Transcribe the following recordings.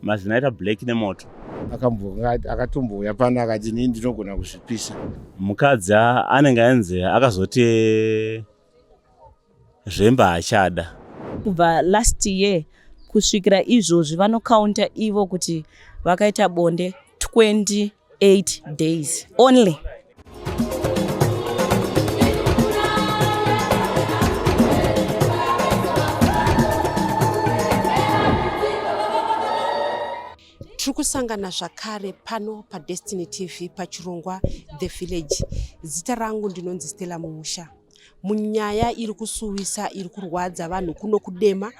Mazino aita black nemoto. Akatombouya pano akati inini ndinogona kuzvipisa. Mukadzi anenge ainzi akazoti zvemba haachada. Kubva last year kusvikira izvozvi vanokaunta ivo kuti vakaita bonde 28 days only. Tiri kusangana zvakare pano paDestiny TV pachirongwa The Village. Zita rangu ndinonzi Stella Mumusha. Munyaya iri kusuwisa iri kurwadza vanhu kuno kudema,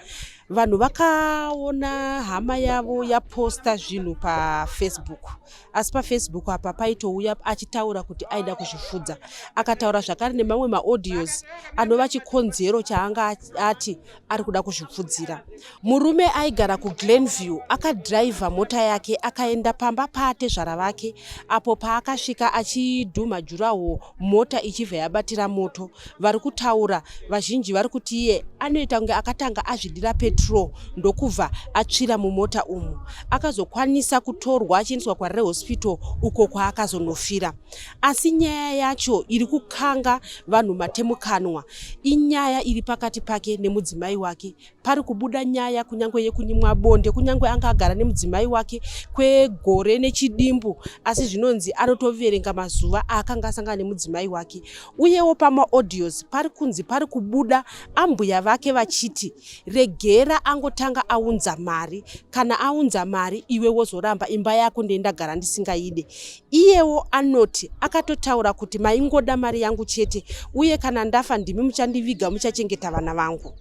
vanhu vakaona hama yavo yaposta zvinhu paFacebook. Asi paFacebook apa paitouya achitaura kuti aida kuzvifudza. Akataura zvakare nemamwe maaudios anova chikonzero chaanga ati ari kuda kuzvipfudzira. Murume aigara kuGlenview akadhiraivha mota yake akaenda pamba paatezvara vake apo paakasvika achidhumha juraho mota ichibva yabatira moto. Vari kutaura vazhinji vari kuti iye anoita kunge akatanga azvidira petrol ndokubva atsvira mumota umu. Akazokwanisa kutorwa achiendeswa kuHarare Hospital uko kwaakazonofira. Asi nyaya yacho iri kukanga vanhu matemukanwa inyaya iri pakati pake nemudzimai wake. Pari kubuda nyaya kunyange yekunyimwa bonde, kunyange anga agara nemudzimai wake kwegore nechidimbu, asi zvinonzi anotoverenga mazuva aakanga asangana nemudzimai wake. Uyewo pamaaudios pari kunzi pari kubuda ambuya vake vachiti regera angotanga aunza mari, kana aunza mari iwe wozoramba imba yako ndiye ndagara ndisingaide. Iyewo anoti akatotaura kuti maingoda mari yangu chete uye kana ndafa ndimi muchandiviga muchachengeta vana vangu.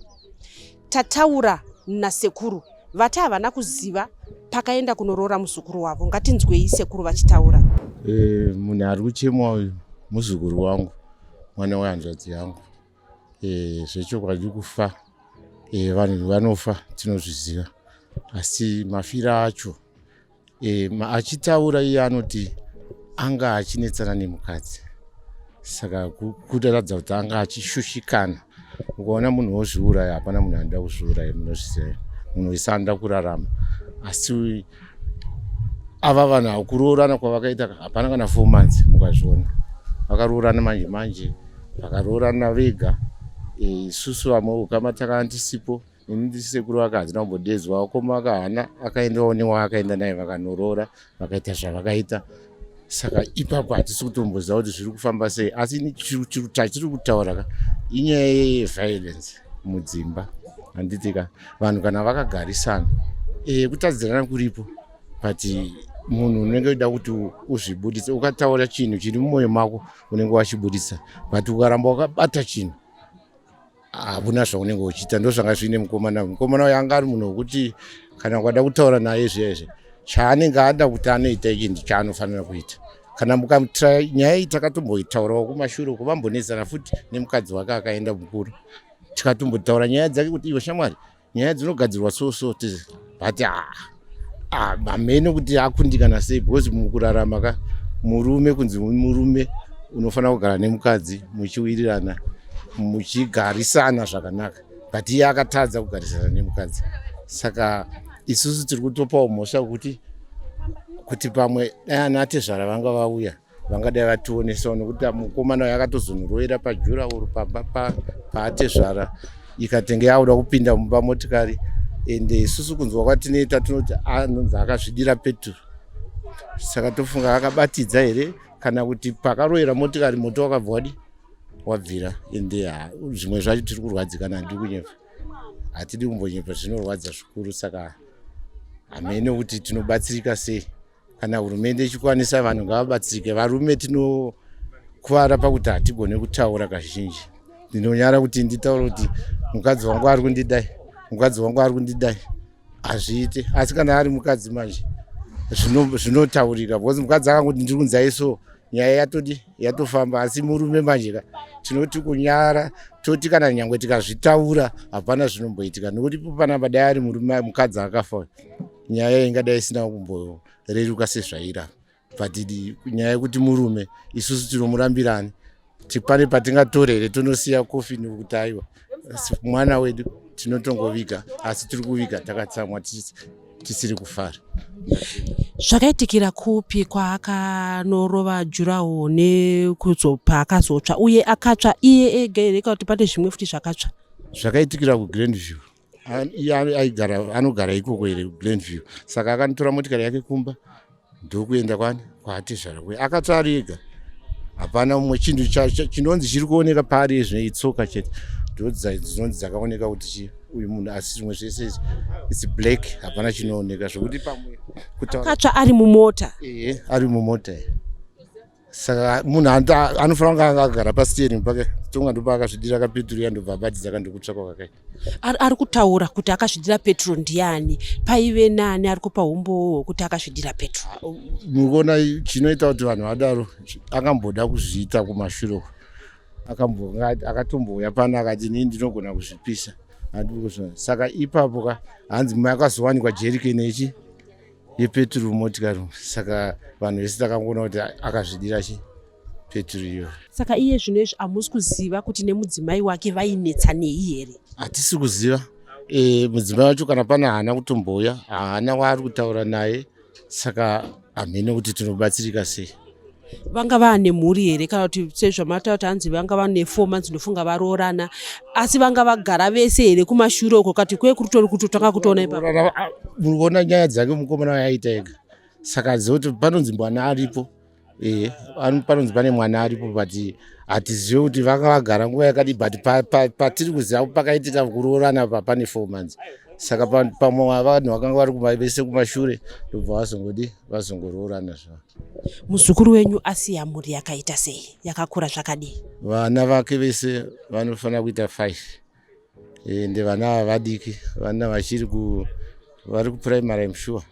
Tataura nasekuru vati havana kuziva pakaenda kunoroora muzukuru wavo. Ngatinzwei sekuru vachitaura. E, munhu ari kuchemwa uyu muzukuru wangu, mwana wehanzvadzi yangu. E, zvechokwadi kufa e, vanhu vanofa tinozviziva, asi mafira acho e, achitaura iye anoti anga achinetsana nemukadzi saka kutaradza kuti anga achishushikana. Ukaona munhu wozviuraya, hapana munhu anoda kuzviuraya, munozviziva munhu wese anoda kurarama, asi ava vanhu hakuroorana kwavakaita hapana kana 4 months mukazviona vakaroorana manje manje vakaroorana vega. Isusu vamwe ukama takanga tisipo, ini ndiri sekuru vake handina kumbodedzwa, vakoma vake haana akaendawo newaakaenda naye vakanoroora vakaita zvavakaita. Saka ipapo hatisi kutomboziva kuti zviri kufamba sei, asi chatiri kutaura ka inyaya yeviolence mudzimba, handiti ka vanhu kana vakagarisana kutadzirana kuripo, but munhu unenge uida kuti uzvibudise. Ukataura chinhu chiri mumwoyo mako unenge wachibudisa, but ukaramba wakabata chinhu hakuna zvaunenge uchiita. Ndo zvanga zviine mukomana. Mukomana uyo anga ari munhu wekuti kana ukada kutaura naye zviya izvi chaanenge ada kuti anoita ichi ndichaanofanira kuita. Kana mukamutira nyaya iyi takatomboitaurawo kumashure uko, vambonetsana futi nemukadzi wake akaenda mukuru, tikatombotaura nyaya dzake kuti iwe shamwari nyaya dzinogadzirwa so so, but hamene kuti akundikana sei, because mukurarama ka murume kunzi murume unofanira kugara nemukadzi muchiwirirana muchigarisana zvakanaka, but iye akatadza kugarisana nemukadzi. Saka isusu tiri kutopawo mhosva kuti pamwe dai ana atezvara vanga vauya vangadai vationesawo, nekuti mukomana uyo akatozonorovera pajurauro pamba paatezvara ikatenge yakuda kupinda mumba motikari. Ende isusu kunzwa kwatinoita tinoti anonzi akazvidira peturu, saka tofunga akabatidza here kana kuti pakarovera motikari moto wakabva wadi wabvira. Ende zvimwe zvacho tiri kurwadzikana, handiri kunyepa, hatidi kumbonyepa, zvinorwadza zvikuru. Saka hamene kuti tinobatsirika sei, kana hurumende ichikwanisa vanhu ngavabatsirike. Varume tinokuvara pakuti hatigone kutaura kazhinji. Ndinonyara kuti nditaure kuti mukadzi wangu ari kundidai, mukadzi wangu ari kundidai, hazviite. Asi kana ari mukadzi manje zvinotaurika, because mukadzi akangoti ndiri kunzai so nyaya yatodi yatofamba. Asi murume manje ka tinoti kunyara, toti kana nyangwe tikazvitaura hapana zvinomboitika, nekuti panapa dai ari murume mukadzi akafa nyaya ingadai isina kumboreruka sezvaira. But nyaya yekuti murume isusu tinomurambirani pane patingatorere tonosiya kofini kuti aiwa mwana wedu tinotongoviga, asi tiri kuviga takatsamwa. Tisiri kufara. Zvakaitikira kupi kwaakanorova jurawo nekuzopaakazotsva, uye akatsva iye ega here kana kuti pane zvimwe futi zvakatsva? Zvakaitikira kuGrandview. Iye aigara, anogara ikoko here kuGrandview, saka akanotora motikari yake kumba ndokuenda kwani kwaatezvara kuya. Akatsva ari ega, hapana umwe. Chinhu chinonzi chiri kuoneka paari ezvino itsoka chete, ndo dzinonzi dzakaoneka kuti chi uyu munhu, asi zvimwe zvese it's black, hapana chinooneka zvokuti pamwe kutaura. Akatsva ari mumota? Ehe, ari mumota iyi. Saka munhu anofanira kunge anga akagara pasteering pake, tonga ndopaakazvidira kapeturu iya, ndobva abatidza kandokutsva kwakakaita. Ari kutaura kuti akazvidira petro ndiani? Paive nani ari kupa umbowo hwekuti akazvidira petro? Mukuona chinoita kuti vanhu vadaro, akamboda kuzviita kumashure uko. Akatombouya pano akati, "Inini ndinogona kuzvipisa, handiri kuzviona." Saka ipapo ka hanzi makazowanikwa jerikeni yechi yepeturu mumotikari umu. Saka vanhu vese takangoona kuti akazvidira chi peturu iyoyo. Saka iye zvino izvi hamusi kuziva kuti nemudzimai wake vainetsanei here? Hatisi kuziva. Mudzimai wacho kana pane haana kutombouya, haana waari kutaura naye, saka hamene kuti tinobatsirika sei. Vanga vaane mhuri here, kana kuti sezvamataura kuti hanzi vanga vane 4 months, ndofunga varoorana, asi vanga vagara vese here kumashure uko kati kwe kurutori kutotanga kutoona ipapo? Muri kuona nyaya dzake mukomana wayaita ega, saka hazivi kuti panonzi mwana aripo. Ehe, panonzi pane mwana aripo, but hatizivi kuti vanga vagara nguva yakadii, but patiri kuziva pakaitika kuroorana pa pane 4 months. Saka pamwe vanhu vakanga vari vese kumashure, ndobva vazongodi vazongoroorana zvavo. Muzukuru wenyu asiya mhuri yakaita sei, yakakura zvakadii? Vana vake vese vanofanira kuita 5, ende vana ava vadiki, vana vachiri ku vari kuprimary, I'm sure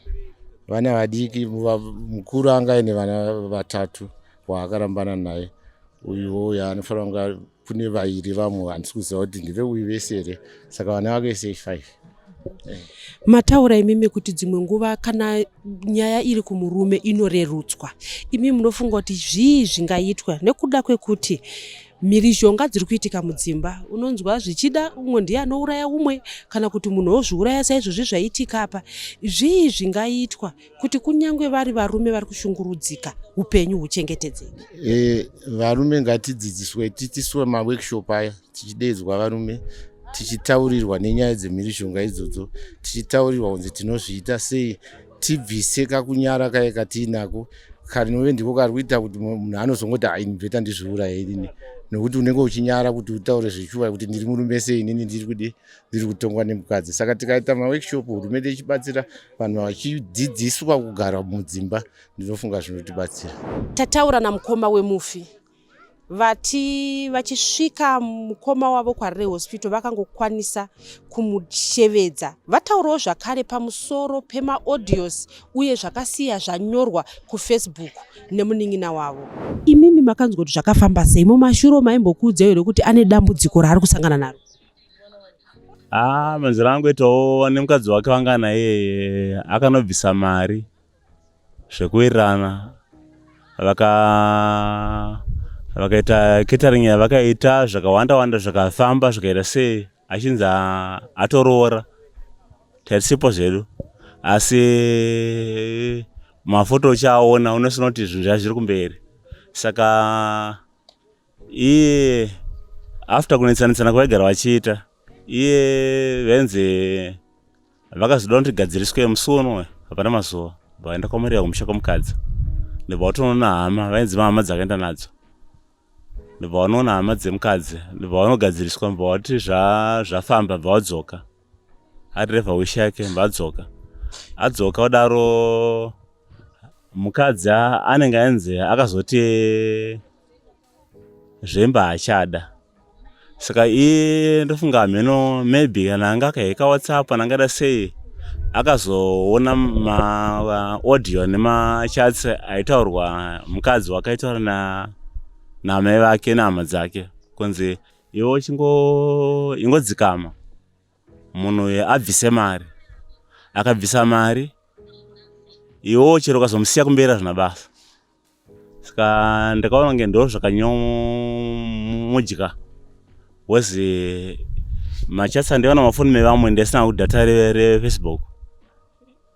vana vadiki. Mukuru anga aine vana vatatu waakarambana naye. Uyuwo yaanofanira kunge kune vairi vamwe, handisi kuziva kuti ndeveuyu vese here. Saka vana vake vese 5. Mataura imimi kuti dzimwe nguva kana nyaya iri kumurume inorerutswa. Imi munofunga kuti zvii zvingaitwa nekuda kwekuti mhirizhonga dziri kuitika mudzimba? Unonzwa zvichida umwe ndiye anouraya umwe, kana kuti munhu wozviuraya saizvozvi zvaitika apa. Zvii zvingaitwa kuti kunyange vari varume vari kushungurudzika, upenyu huchengetedzeke? Varume ngatidzidziswe, tiitiswe maworkshop aya, tichideedzwa varume, tichitaurirwa nenyaya dzemhirizhonga idzodzo, tichitaurirwa kunzi tinozviita sei, tibvise kakunyara kaya katiinako, kanove ndiko kari kuita kuti munhu anozongoti, "Hai, better ndizviuraye inini," nokuti unenge uchinyara kuti utaure zvechuwa kuti ndiri murume sei, inini ndiri kudi ndiri kutongwa nemukadzi. Saka tikaita maworkshop, hurumende ichibatsira, vanhu vachidzidziswa kugara mudzimba, ndinofunga zvinotibatsira. Tataura namukoma wemufi. Vati vachisvika mukoma wavo kuHarare Hospital vakangokwanisa kumushevedza. Vataurawo zvakare pamusoro pemaaudios uye zvakasiya zvanyorwa kuFacebook nemunin'ina wavo. Imimi makanzwa kuti zvakafamba sei mumashure? Maimbokuudzai here kuti ane dambudziko raari kusangana naro? Ah, manzwiro angu itawo nemukadzi wake wanga naye, akanobvisa mari zvekuwirirana, vakaita catering yavakaita, zvakawanda wanda zvakafamba zvikaita sei, achinzi atoroora. Taisipo zvedu, asi mafoto uchiaona unosina kuti zvinhu zvaa zviri kumberi. Saka iye after kunetsanetsana kwavaigara vachiita, iye venze vakazoda kuti gadziriswe musi uno. Hapana mazuva vaenda kwaMuriya kumusha kwomukadzi, ndobva vatonoona hama, vainzi mahama dzakaenda nadzo, ndobva vanoona hama dzemukadzi, ndobva vanogadziriswa, ndobva vati zvafamba, bva vadzoka. Adhirevha Wish yake, ndobva adzoka. Adzoka kudaro, mukadzi anenge ainzi akazoti zvemba haachada. Saka iye ndofunga hameno, maybe kana anga akaheka WhatsApp kana angada sei, akazoona maaudio nemachats aitaurwa mukadzi wakaitaura namai vake nehama dzake, kunzi, "Iwe chingo ingodzikama, munhu uyu abvise mari." Akabvisa mari, iwewo chero ukazomusiya kumberi hazvina basa. Saka ndakaona kunge ndo zvakanyomudya, wezi machats andaiona mafoni mevamwe ndisina kudhata reFacebook.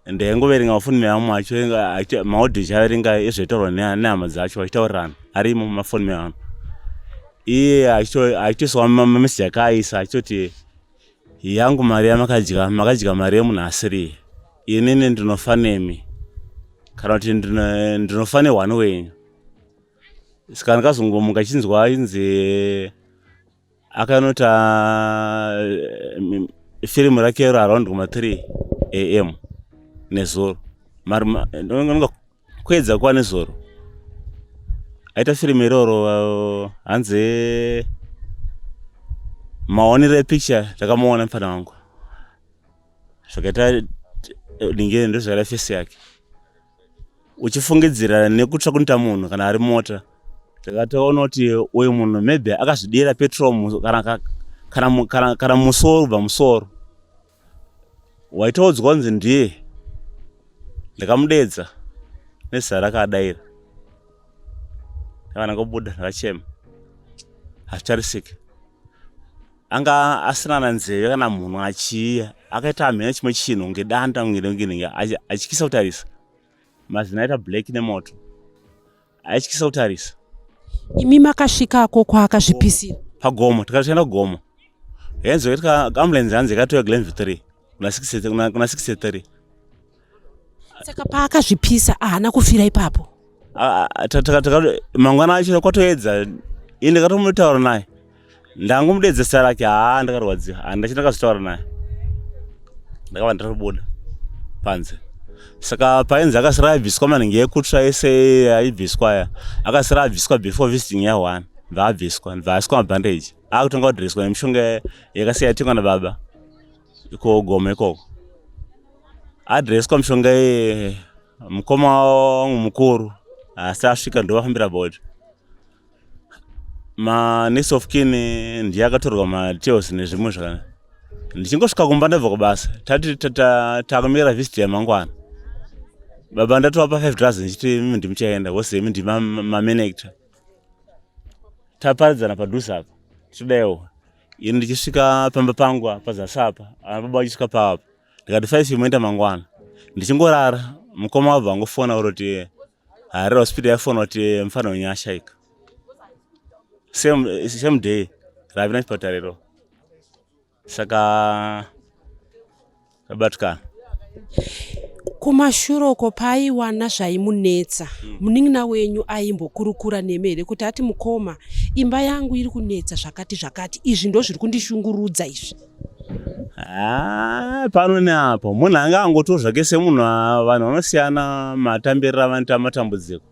Ndaingoverenga mafoni meamwe achiverenga maaudio achiaverenga ezvaitaurwa nehama dzacho vachitaurirana arimo mumafoni mevanhu. Iye achitoiswa mameseji akaaisa achitoti yangu mari yamakadya makadya mari yemunhu asiriye inini ndinofa nemi kana kuti ndinofa nehwani wenyu. Saka ndakazongomuka chinzwa inzi akanota firimu rake ro around kuma 3 am nezuro mari kuedza kuva nezuro aita firimu iroro hanzi maonero epicture takamuona mufana wangu zvakaita dinge ndozvakaita fesi yake uchifungidzira nekutsva kunoita munhu kana ari mota takatoona kuti uyu munhu maybe akazvidira petrol kana, kana, kana, kana musoro kubva musoro waitoudzwa kunzi ndiye ndakamudedza nezita rake adaira ndakana ngobuda ndakachema hazvitarisiki anga asina na nzeve kana mhuno achiiya akaita amhena chimwe chinhu kunge danda kunge achityisa kutarisa mazino aita black nemoto aityisa kutarisa. Imi makasvikako kwaakazvipisira? Pagomo, tikatoenda kugomo. Henzo yaitika ambulance hanzi yakatouya Glenview 3 kuna 63 kuna 63. Saka paakazvipisa ahana kufira ipapo? Mangwana acho kwatoedza ini ndakatomutaura naye ndangomudedza zita rake haa ndakarwadziwa handina chandakazotaura naye ndakava ndatobuda panze saka painzi akasira abviswa manhingi ekutsva ese aibviswa aya akasira abviswa before visiting ya one bva abviswa bva aiswa mabhandeji akutanga kudhireswa nemishonga yakasiya yatengwa nababa ikogoma ikoko adhireswa mishonga iye mukoma wangu mukuru asi asvika ndovafambira body ma next of kin ndiye akatorwa madetails nezvimwe zvakana ndichingosvika kumba ndabva kubasa tati takumira visit yamangwana baba ndatovapa 5 dollars ndichiti imi ndimuchaenda vose imi ndimamenector taparadzana padhuze apa tichidaiwo ini ndichisvika pamba pangu pazasi apa ana baba vachisvika pavapa ndikati 5 imoenda mangwana ndichingorara mukoma wabva angofona uroti Harare hospital yafona kuti mufana wenyu ashaika same, same day ravina chipatara iro saka rabatikana kumashure uko paaiwana zvaimunetsa munin'ina wenyu aimbokurukura nemi here kuti ati mukoma imba yangu iri kunetsa zvakati zvakati izvi ndo zviri kundishungurudza izvi Haa, pano neapo munhu anga angotiwo zvake semunhu vanhu vanosiyana matambiriro avanoita matambudziko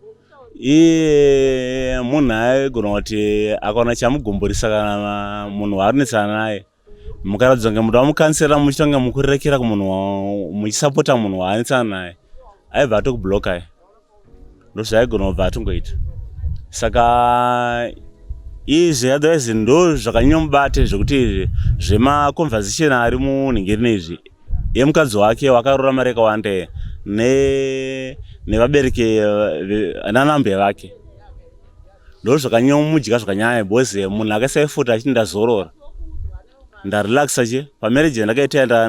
iye munhu aigona kuti akaona chamugumburisa kana munhu waari naye mukaratidza kunge muda wamukansera muchiita kunge mukurerekera kumunhu muchisapota munhu waanetsana naye aibva atokublokai ndozvaaigona kubva atongoita saka izvi otherwise ndo zvakanyanyomubate zvekuti izvi zvemaconversation ari munhingirino izvi yemukadzi wake wakaroora mari yakawanda nevabereki nanambuya vake ndo zvakanyanyomudya zvakanyanya because munhu akaisa effort achiti ndazorora ndarelaxa che pamarriage yandakaita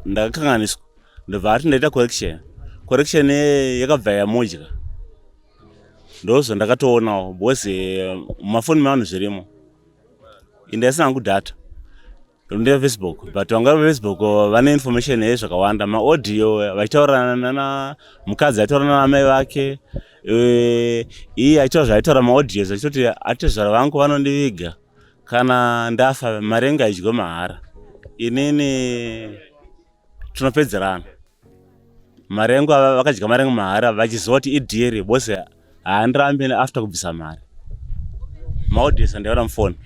ndakakanganiswa ndobva ati ndaita correction correction yakabva yamudya ndozvandakatoonawo because mumafoni mevanhu zvirimo indaisina hangu data ndeye facebook but vanga vefacebook vane information yezvakawanda maaudio vachitaurana nana mukadzi aitaura nana mai vake iye aitaura zvaaitaura maaudios achitoti atezvara vangu vanondiviga kana ndafa mari yangu haidyiwe mahara inini tinopedzerana mari yangu vakadya mari yangu mahara vachiziva kuti idhiri bose handirambi after kubvisa mari maaudios andaiona mufoni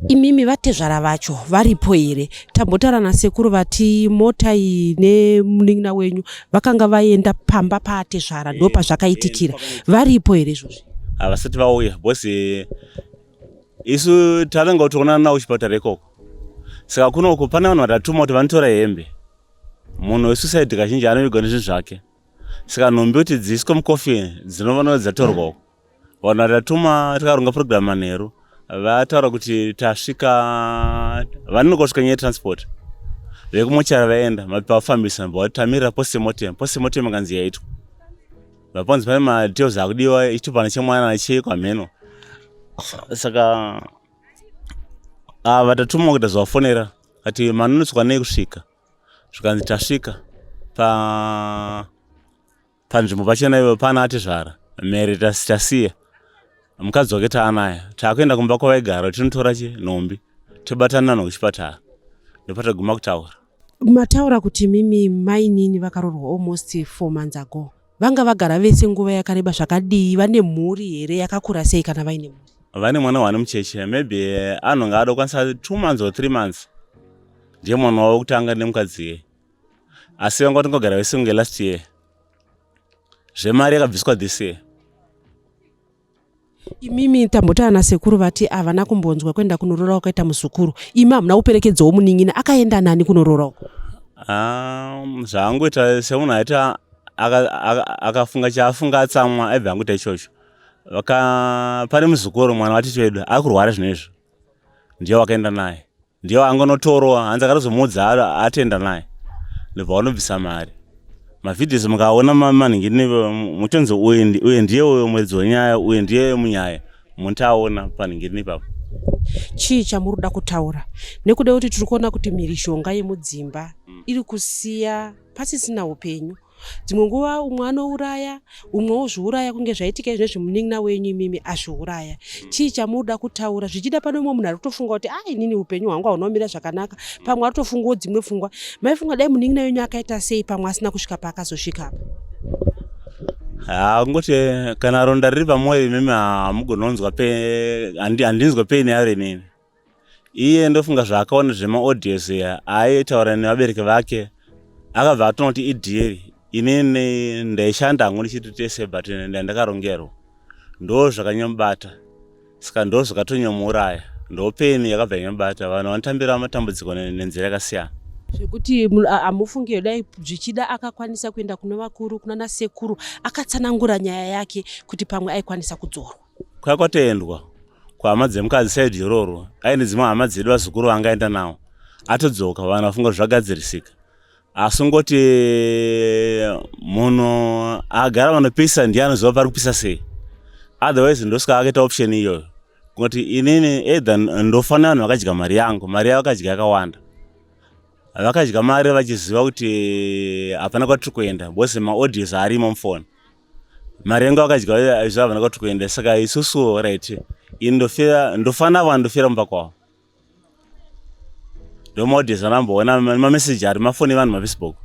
imimi vatezvara vacho varipo here tambotaura nasekuru vati mota iyi nemunin'ina wenyu vakanga vaenda pamba paatezvara ndo pazvakaitikira varipo here izvozvi havasati vauya bcause isu tananga kutoonana navo kuchipatara ikoko saka kunoko pane vanhu vatatuma kuti vanotora hembe munhu wesuicide kazhinji anovigwa nezvinhu zvake saka nhumbi kuti dziiswe mucoffin dzinovanova dzatorwa uko vanhu vatatuma tikaronga program manheru vataura kuti tasvika vanonokosvika nyaya yetransport Vekumochari vaenda, mapepa afambisa, ndobva tamirira postmortem. Postmortem ikanzi yaitwa, vapanzi pane madetails akudiwa, ichitopana chemwana chei kwamheno. Saka ava tatumwa kuita zvafonera kati manonotswa nei kusvika. Zvikanzi tasvika pa panzvimbo pachena ivo pana atizvara mhere tasiya mukadzi wake taanaya, taakuenda kumba kwavaigara tinotora chi nhombi tobatana nokuchipatara, ndopataguma kutaura. Mataura kuti mimi mainini vakarorwa almost 4 months ago. Vanga vagara vese nguva yakareba zvakadii? Vane mhuri here? Yakakura sei kana vaine mhuri? Vane mwana wane mucheche, maybe anonga adokwanisa 2 months or 3 months, ndiye mwana wavo kutanga nemukadzi iye. Asi vanga vatongogara vese kunge last year. Zvemari yakabviswa this year. Imimi tambotaura nasekuru, vati havana kumbonzwa kuenda kunoroora kwakaita muzukuru. Imi hamuna kuperekedzawo munin'ina? Akaenda nani kunoroora uko? Zvaangoita semunhu aita akafunga chaafunga, atsamwa, aibva angoita ichocho. Pane muzukuru, mwana watete wedu ari kurwara zvino izvo, ndiye wakaenda naye, ndiye angonotorwa. Hanzi akatozomuudza atenda naye, ndobva vanobvisa mari. Mavideos mukaona manhingini, mutonzi uyu ndiye uyo muridzi wenyaya, uyu ndiye munyaya, muntaona panhingini ipapo. Chii chamuri kuda kutaura nekuda kuti tiri kuona kuti mhirizhonga yemudzimba iri kusiya pasisina upenyu? Dzimwe nguva umwe anouraya umwe, ozviuraya, kunge zvaitika izvezvi munin'ina wenyu imimi azviuraya. Chii chamunoda kutaura? Zvichida pane umwe munhu ari kutofunga kuti a inini upenyu hwangu hauna zvakanaka. Pamwe ari kutofungawo dzimwe pfungwa. Maifunga dai munin'ina wenyu akaita sei, pamwe asina kusvika paakazosvika apa? Ha, kungoti kana ronda riri pamwoyo, imimi hamugononzwa, handinzwe pain yaro inini. Iye ndofunga zvaakaona zvemaaudios aitaura nevabereki vake, akabva atoona kuti ideal. Inini ndaishanda hangu ndichiti tese, but ndandakarongerwa, ndo zvakanyamubata. Saka ndo zvakatonyamuuraya, ndo pain yakabva yanyamubata. Vanhu vanotambira matambudziko nenzira yakasiyana. Zvekuti hamufungi dai zvichida akakwanisa kuenda kune vakuru, kuna nasekuru, akatsanangura nyaya yake, kuti pamwe aikwanisa kudzorwa? Kwaya kwatoendwa kuhama dzemukadzi side iroro, aine dzimwe hama dzedu, vazukuru vangaenda nawo. Atodzoka, vanhu vafunga kuti zvagadzirisika, asi ngoti munhu agara vanopisa ndiye anoziva pari kupisa sei. Otherwise ndosaka akaita option iyoyo, kuti inini either ndofanira vanhu vakadya mari yangu. Mari yavo vakadya yakawanda, vakadya mari vachiziva kuti hapana kwatiri kuenda, because maaudios arimo mufoni. Mari yangu vakadya izvo, havana kwatiri kuenda. Saka isusu, right, ini ndofira, ndofana vanhu, ndofira mumba kwavo. Ndo maaudios anamboona, mameseji ari mafoni evanhu, maFacebook.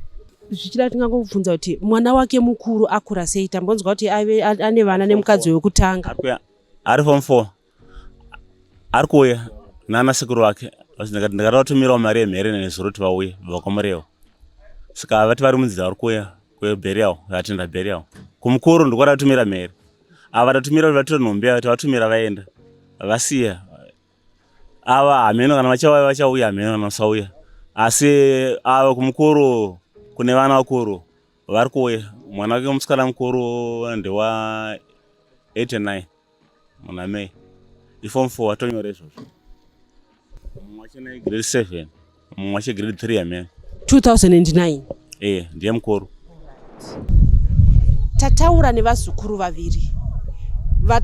Zvichida tingangobvunza kuti mwana wake mukuru akura sei? Tambonzwa kuti ane vana nemukadzi wekutanga. Ari form 4, ari kuuya nana sekuru vake. Ndakada kutumirawo mari yemhere nezuro kuti vauye vakomurewo. Saka vati vari munzira, vari kuuya kuburial, vatenda burial. Kumukuru ndikuda kutumira mhere. Ava tatumira kuti vatore nhumbi, ava tavatumira, vaenda, vasiya ava. Hameno kana vachauya, vachauya, hameno kana vasauya. Asi ava kumukuru kune vana vakuru vari kuuya. Mwana wake musikana mukuru ndewa 89, muna May, iform 4, atonyora izvozvo. Mumwe wacho grade 7, mumwe wacho grade 3, hameno. 2009? E, ndiye mukuru. Tataura nevazukuru vaviri.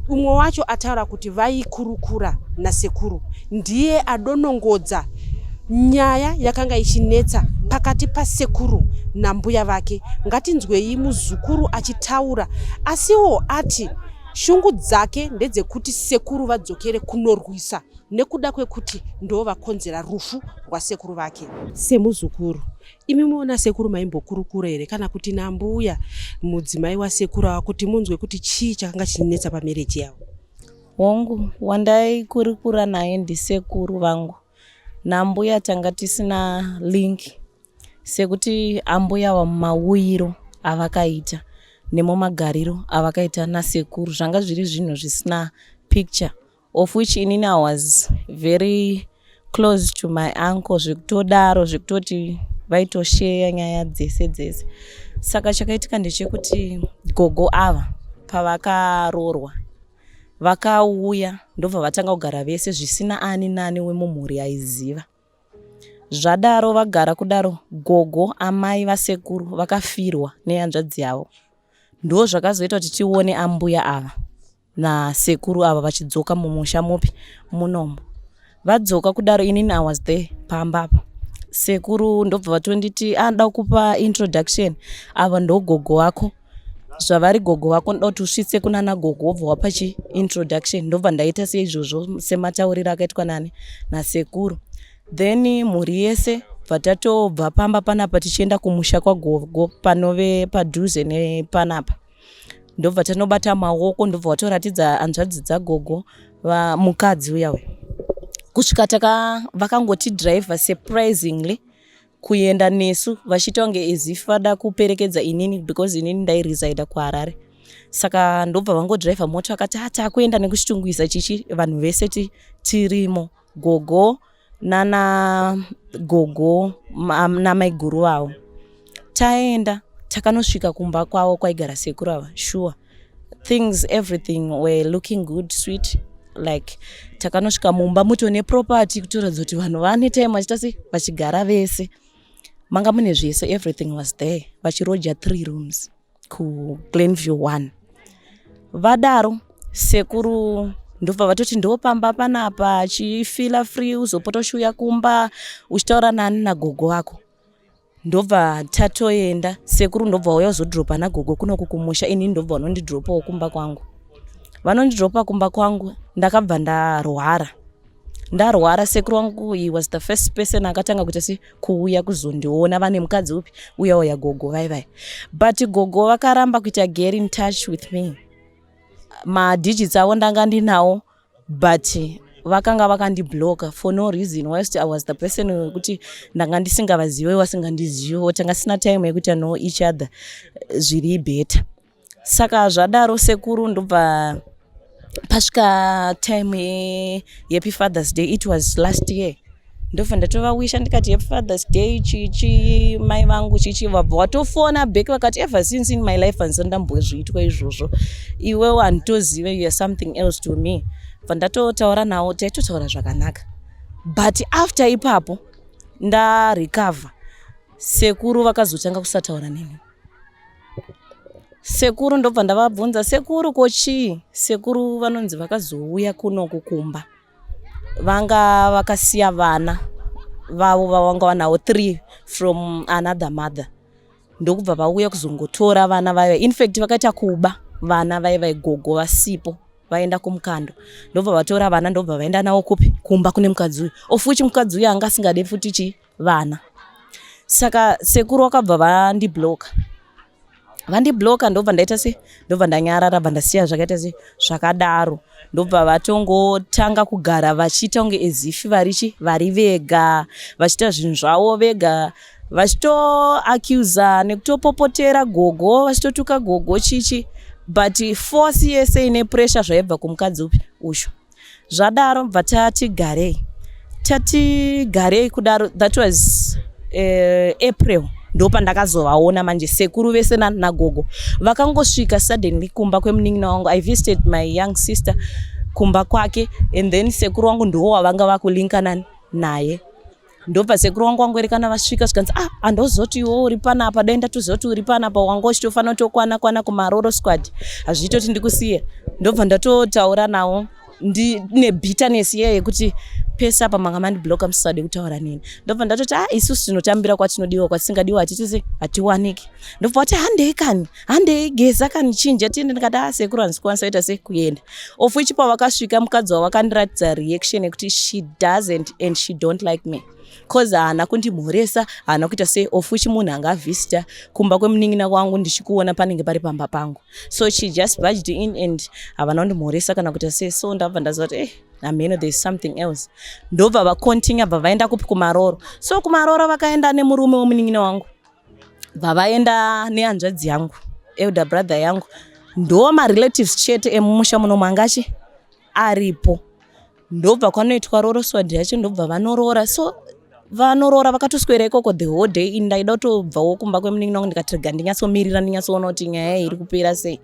Umwe wacho ataura kuti vaikurukura nasekuru, ndiye adonongodza nyaya yakanga ichinetsa pakati pasekuru nambuya vake. Ngatinzwei muzukuru achitaura, asiwo ati shungu dzake ndedzekuti sekuru vadzokere kunorwisa nekuda kwekuti ndo vakonzera rufu rwasekuru vake. Semuzukuru, imi muona sekuru maimbokurukura here kana kuti nambuya mudzimai wasekuru ava, kuti munzwe kuti chii chakanga chichinetsa pamarriage yavo? Hongu, wandaikurukura naye ndisekuru vangu. Nambuya tanga tisina link, sekuti ambuya mauyiro avakaita nemumagariro avakaita nasekuru zvanga zviri zvinhu zvisina picture, of which inini I was very close to my uncle zvekutodaro, zvekutoti vaitosheya nyaya dzese dzese. Saka chakaitika ndechekuti gogo ava pavakaroorwa, vakauya, ndobva vatanga kugara vese zvisina ani nani wemumhuri aiziva. Zvadaro vagara kudaro, gogo amai vasekuru vakafirwa nehanzvadzi yavo. Ndo zvakazoita kuti tione ambuya ava nasekuru ava vachidzoka mumusha mupi munomu. Vadzoka kudaro, inini I was there pamba apa. Sekuru ndobva vatonditi anoda kupa introduction, ava ndogogo vako, zvavari gogo vako ndoda kuti usvitse kunana gogo, wobva wapa chi introduction. Ndobva ndaita seizvozvo sematauriro akaitwa nani nasekuru. Then mhuri yese bva tatobva pamba panapa tichienda kumusha kwagogo panove padhuze nepanapa. Ndobva tanobata maoko, ndobva watoratidza hanzvadzi dzagogo mukadzi uya uya, kusvika taka vakangoti driver surprisingly kuenda nesu vachiita kunge as if vada kuperekedza inini, because inini ndairesida kuHarare. Saka ndobva vangodhiraivha mota, vakati a takuenda nekuChitungwiza chichi, vanhu vese tirimo, gogo nana gogo namaiguru vavo. Taenda, takanosvika kumba kwavo kwaigara sekuru ava. Sure, things, everything were looking good, sweet. Like takanosvika mumba mutone property, kutoratidza kuti vanhu vane time vachiita sei, vachigara vese. Manga mune zvese, everything was there, vachiroja three rooms kuGlenview 1. Vadaro sekuru ndobva vatoti ndopamba panapa, chifeela free, uzopota uchiuya kumba uchitaura nani nagogo vako. Ndobva tatoenda, sekuru ndobva uya uzodhiropa nagogo kunoku kumusha. Inini ndobva vanondidhiropawo kumba kwangu. Vanondidhiropa kumba kwangu, ndakabva ndarwara. Ndarwara, sekuru wangu, he was the first person akatanga kuita se kuuya kuzondiona vane mukadzi upi uya uya, gogo vai vai. But gogo vakaramba kuita get in touch with me. Madigits avo ndanga ndinawo, but vakanga vakandibloka for no reason, whilst I was the person wekuti ndanga ndisingavazive, vasingandiziviwo, tanga sina time yekuti know each other zviri better. Saka zvadaro, sekuru ndobva pasvika time yehappy Father's Day, it was last year, ndobva ndatovawisha ndikati happy Father's Day chichi mai vangu chichi. Vabva watofona back vakati ever since in my life handisati ndambozviitwa izvozvo, iwewo handitozive, you are something else to me. Bva ndatotaura navo, taitotaura zvakanaka. But after ipapo ndarecover, sekuru vakazotanga kusataura neni. Sekuru ndobva ndavabvunza, sekuru ko chii? Sekuru vanonzi vakazouya kunoku kumba, vanga vakasiya vana vavo vavanga vanavo three from another mother, ndokubva vauya kuzongotora vana vaiva, infact vakaita kuba vana vaiva gogo vasipo, vaenda kumukando, ndobva vatora vana, ndobva vaenda navo kupi, kumba kune mukadzi uyu, of which mukadzi uyu anga asingade futi chi vana. Saka sekuru vakabva vandibloka. Vandibloka, ndobva ndaita se ndobva ndanyarara, bva ndasiya zvakaita se zvakadaro. Ndobva vatongotanga kugara vachiita kunge as if varichi vari vega, vachiita zvinhu zvavo vega, vachitoaccusa nekutopopotera gogo, vachitotuka gogo chichi, but force yese ine pressure zvaibva kumukadzi upi uyu. Zvadaro bva tati garei, tati garei kudaro. That was April, ndo pandakazovaona manje sekuru vese nagogo vakangosvika suddenly kumba kwemunin'ina wangu. I visited my young sister kumba kwake, and then sekuru wangu ndo wavanga vakulinkana naye. Ndobva sekuru wangu wangoerekana vasvika, zvikanzi, ah, handozoti iwe uri panapa, dai ndatoziva kuti uri panapa wanga uchitofanira kutokwana kwana kumaroro squad, hazviitoti ndikusiye. Ndobva ndatotaura nawo ndine bitterness iye yekuti pese apa manga mandibloka musisade kutaura neni. Ndobva ndatoti, ah, isusu tinotambira kwatinodiwa, kwatisingadiwa hatitise hatiwaniki. Ndobva vati, handei kani, handei, geza kani, chinja tiende. Ndikati, ah, sekuru, handisi kukwanisa kuita sei kuenda. Of which pavakasvika mukadzi wavo vakandiratidza reaction yekuti she doesn't and she don't like me, cause haana kundimhoresa, haana kuita sei, of which munhu anga avhista kumba kwemunin'ina wangu, ndichikuona panenge pari pamba pangu. So she just barged in and havana kundimhoresa kana kuita sei. So ndabva ndaziva kuti hameno, there is something else. Ndobva vacontinue, bva vaenda kupi, kumaroro. So kumaroro vakaenda nemurume wemunin'ina wangu, bva vaenda nehanzvadzi yangu, elder brother yangu. Ndo marelatives chete emumusha muno mangachi aripo. Ndobva kwanoitwa roro squad yacho, ndobva vanoroora. So vanoroora vakatoswera ikoko the whole day. Ini ndaida kutobvawo kumba kwemunin'ina wangu, ndikati rega ndinyatsomirira, ndinyatsoona kuti nyaya iyi iri kupera sei.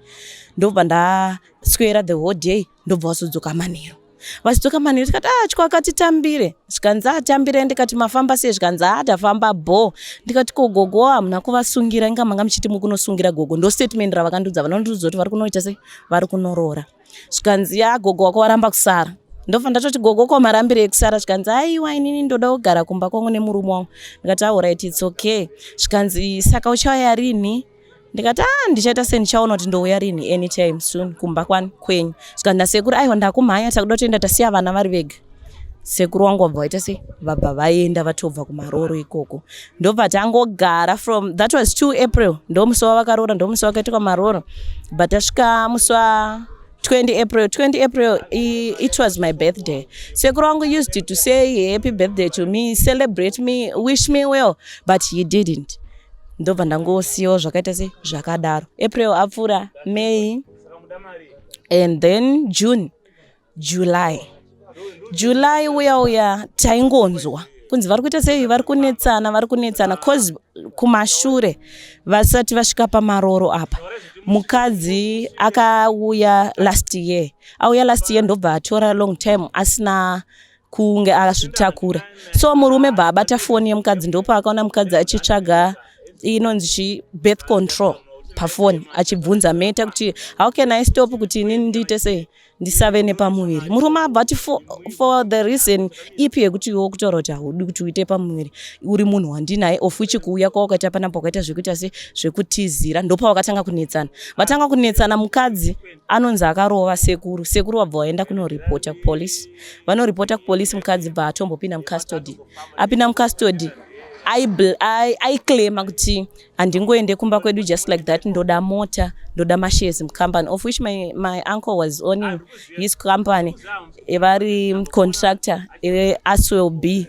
Ndobva ndaswera the whole day, ndobva vazodzoka manheru. Vachidzoka manheru tikati, "Ah, chiko akatitambire." Zvikanzi, "Atambire." Ndikati, "Mafamba sei?" Zvikanzi, "A, tafamba bho." Ndikati, "Ko gogo hamuna kuvasungira? Inga manga muchiti mukunosungira gogo." Ndo statement ravakandudza. Vanondiudza kuti vari kunoita sei, vari kunoroora. Zvikanzi, "Ya, gogo wako waramba kusara." Ndobva ndatoti, "Gogo, ko marambire ekusara?" Zvikanzi, "Aiwa, inini ndoda kugara kumba kwangu nemurume wangu." Ndikati, "Alright, it's okay." Zvikanzi, "Saka uchauya rini?" Ndikati, "A, ndichaita sei, ndichaona kuti ndouya rini, anytime soon kumba kwani kwenyu." Zvikanzi nasekuru, "Aiwa, ndakumhanya, takuda kutoenda, tasiya vana vari vega." Sekuru wangu vabva vaita sei, vabva vaenda, vatobva kumaroro ikoko. Ndobva tangogara from that was 2 April, ndo musi wavakaroora, ndo musi wakaitwa maroro. But tasvika musi wa 20 April, 20 April, it was my birthday. Sekuru wangu used to say happy birthday to me, celebrate me, wish me well, but he didn't. Ndobva ndangosiyawo zvakaita sei, zvakadaro. April apfuura, May and then June, July. July uya uya taingonzwa kunzi vari kuita sei, vari kunetsana, vari kunetsana, cause kumashure vasati vasvika pamaroro apa, mukadzi akauya last year. Auya last year, ndobva atora long time asina kunge azvitakura. So murume bva abata foni yemukadzi, ndopaakaona mukadzi achitsvaga inonzi chi birth control pafoni, achibvunza Meta kuti, "How can I stop kuti inini ndiite sei, ndisave nepamuviri?" Murume abva ati, For the reason ipi yekuti iwe kutaura kuti haudi kuti uite pamuviri uri munhu wandinaye, of which kuuya kwawakaita panapa wakaita zvekuita se zvekutizira?" Ndopavakatanga kunetsana. Vatanga kunetsana, mukadzi anonzi akarova sekuru. Sekuru vabva vaenda kunoripota kupolisi. Vanoripota kupolisi, mukadzi bva atombopinda mucustody. Apinda mucustody, aiclaima kuti, "Handingoende kumba kwedu just like that, ndoda mota, ndoda mashares mucompany," of which my uncle was owning his company, vari contractor eAswell B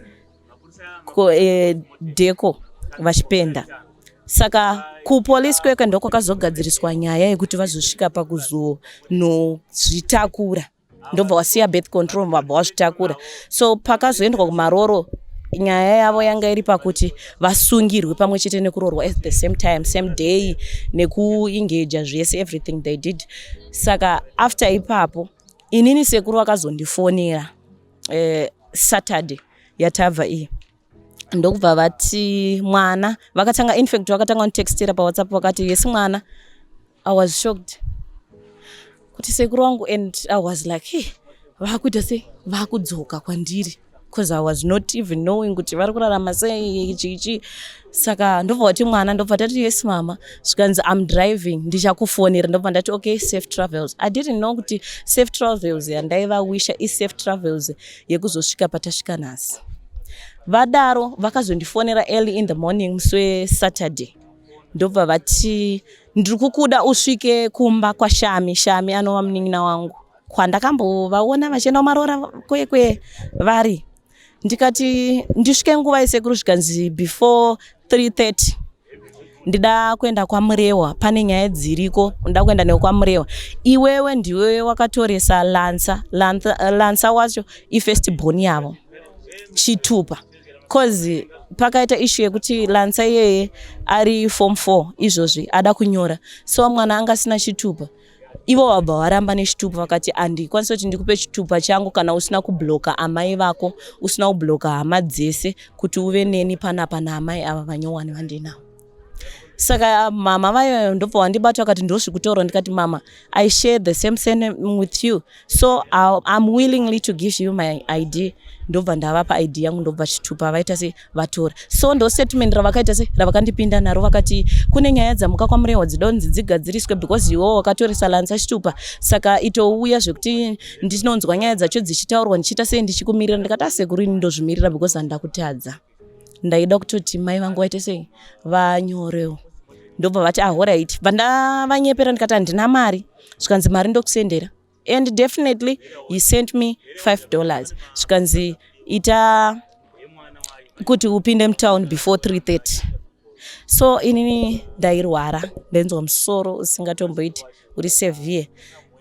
Deco, vachipenda. Saka kupolisi kweke ndokwakazogadziriswa nyaya yekuti vazosvika pakuzonozvitakura. Ndobva wasiya birth control, vabva wazvitakura. So pakazoendwa kumaroro, nyaya yavo yanga iri pakuti vasungirwe pamwe chete nekuroorwa at the same time, same day, nekuengaja zvese, everything they did. Saka after ipapo, inini sekuru vakazondifonera Saturday yatabva iyi, ndokubva vati mwana vakatanga, infact vakatanga kunditextira paWhatsApp, vakati, "Yes, mwana." I was shocked kuti sekuru wangu, and I was like, "Hey, vakuita sei, vakudzoka kwandiri?" Because I was not even knowing kuti vari kurarama sei, chichi. Saka ndobva vati, "Mwana." Ndobva tati, "Yes, mama." Zvikanzi, "I'm driving, ndichakufonera." Ndobva ndati, "Okay, safe travels." I didn't know kuti safe travels yandaivawisha isafe travels yekuzosvika patasvika nhasi. Vadaro, vakazondifonera early in the morning musi weSaturday, ndobva vati, "Ndiri kukuda usvike kumba kwaShami." Shami anova munin'ina wangu, kwandakambovaona vachienda kumarora kwekwe vari. Ndikati, "Ndisvike nguva isekuru?" Zvikanzi, "Before 3:30, ndida kuenda kwaMurewa, pane nyaya dziriko, ndoda kuenda newe kwaMurewa. Iwewe ndiwe wakatoresa Lansa." Lansa wacho ifirst born yavo chitupa, cause pakaita issue yekuti Lansa iyeye ari form 4 izvozvi, ada kunyora, so mwana anga asina chitupa. Ivo vabva varamba nechitupa, vakati, "Handikwanisi kuti ndikupe chitupa changu kana usina kublocka amai vako, usina kublocka hama dzese, kuti uve neni panapa naamai ava vanyowani vandinavo." Saka mama vayo ndobva vandibata, vakati, "Ndozvikutaura." Ndikati, "Mama, I share the same surname with you, so I'm willingly to give you my ID." Ndobva ndavapa ID yangu, ndobva chitupa vaita se vatora. So ndo statement ravakaita se ravakandipinda naro. Vakati kune nyaya dzamuka kwaMurehwa, dzidonzi dzigadziriswe because iwo wakatoresa Lansa chitupa, saka itouya zvekuti ndinonzwa nyaya dzacho dzichitaurwa, ndichiita sei, ndichikumirira. Ndikati, "Asekuru, ini ndozvimirira because handida kutadza, ndaida kutoti mai vangu vaite sei, vanyorewo." Ndobva vati, "Alright." Bva ndavanyepera, ndikati handina mari. Zvikanzi, "Mari ndokusendera." And definitely he sent me $5. Zvikanzi, "Ita kuti upinde mutown before 3:30." So inini ndairwara, ndainzwa musoro usingatomboiti, uri severe.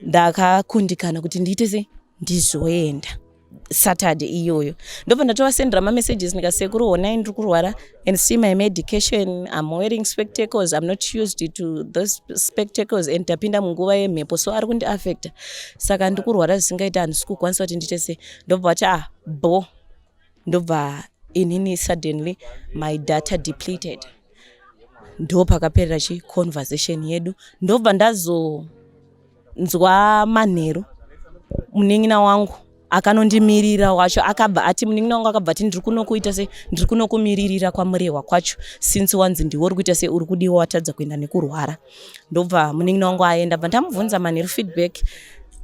Ndakakundikana kuti ndiite sei, ndizoenda. Saturday iyoyo ndobva ndatovasendera mamessages ndikasekuru, honai, ndiri kurwara and see my medication. I'm wearing spectacles. I'm not used to those spectacles and tapinda munguva yemhepo, so ari kundiafecta, saka ndiri kurwara zvisingaiti, handisi kukwanisa kuti ndiite sei. Ndobva vati, "Ah, bo." Ndobva inini suddenly my data depleted. Ndo pakaperera chi conversation yedu. Ndobva ndazonzwa manheru munin'ina wangu akanondimirira wacho akabva ati, munin'ina wangu akabva ati, "Ndiri kunokuita sei, ndiri kunokumiririra kwamurehwa kwacho, since wanzi ndiwe uri kuita sei, uri kudiwa, watadza kuenda nekurwara." Ndobva munin'ina wangu aenda. Bva ndamubvunza manheru feedback,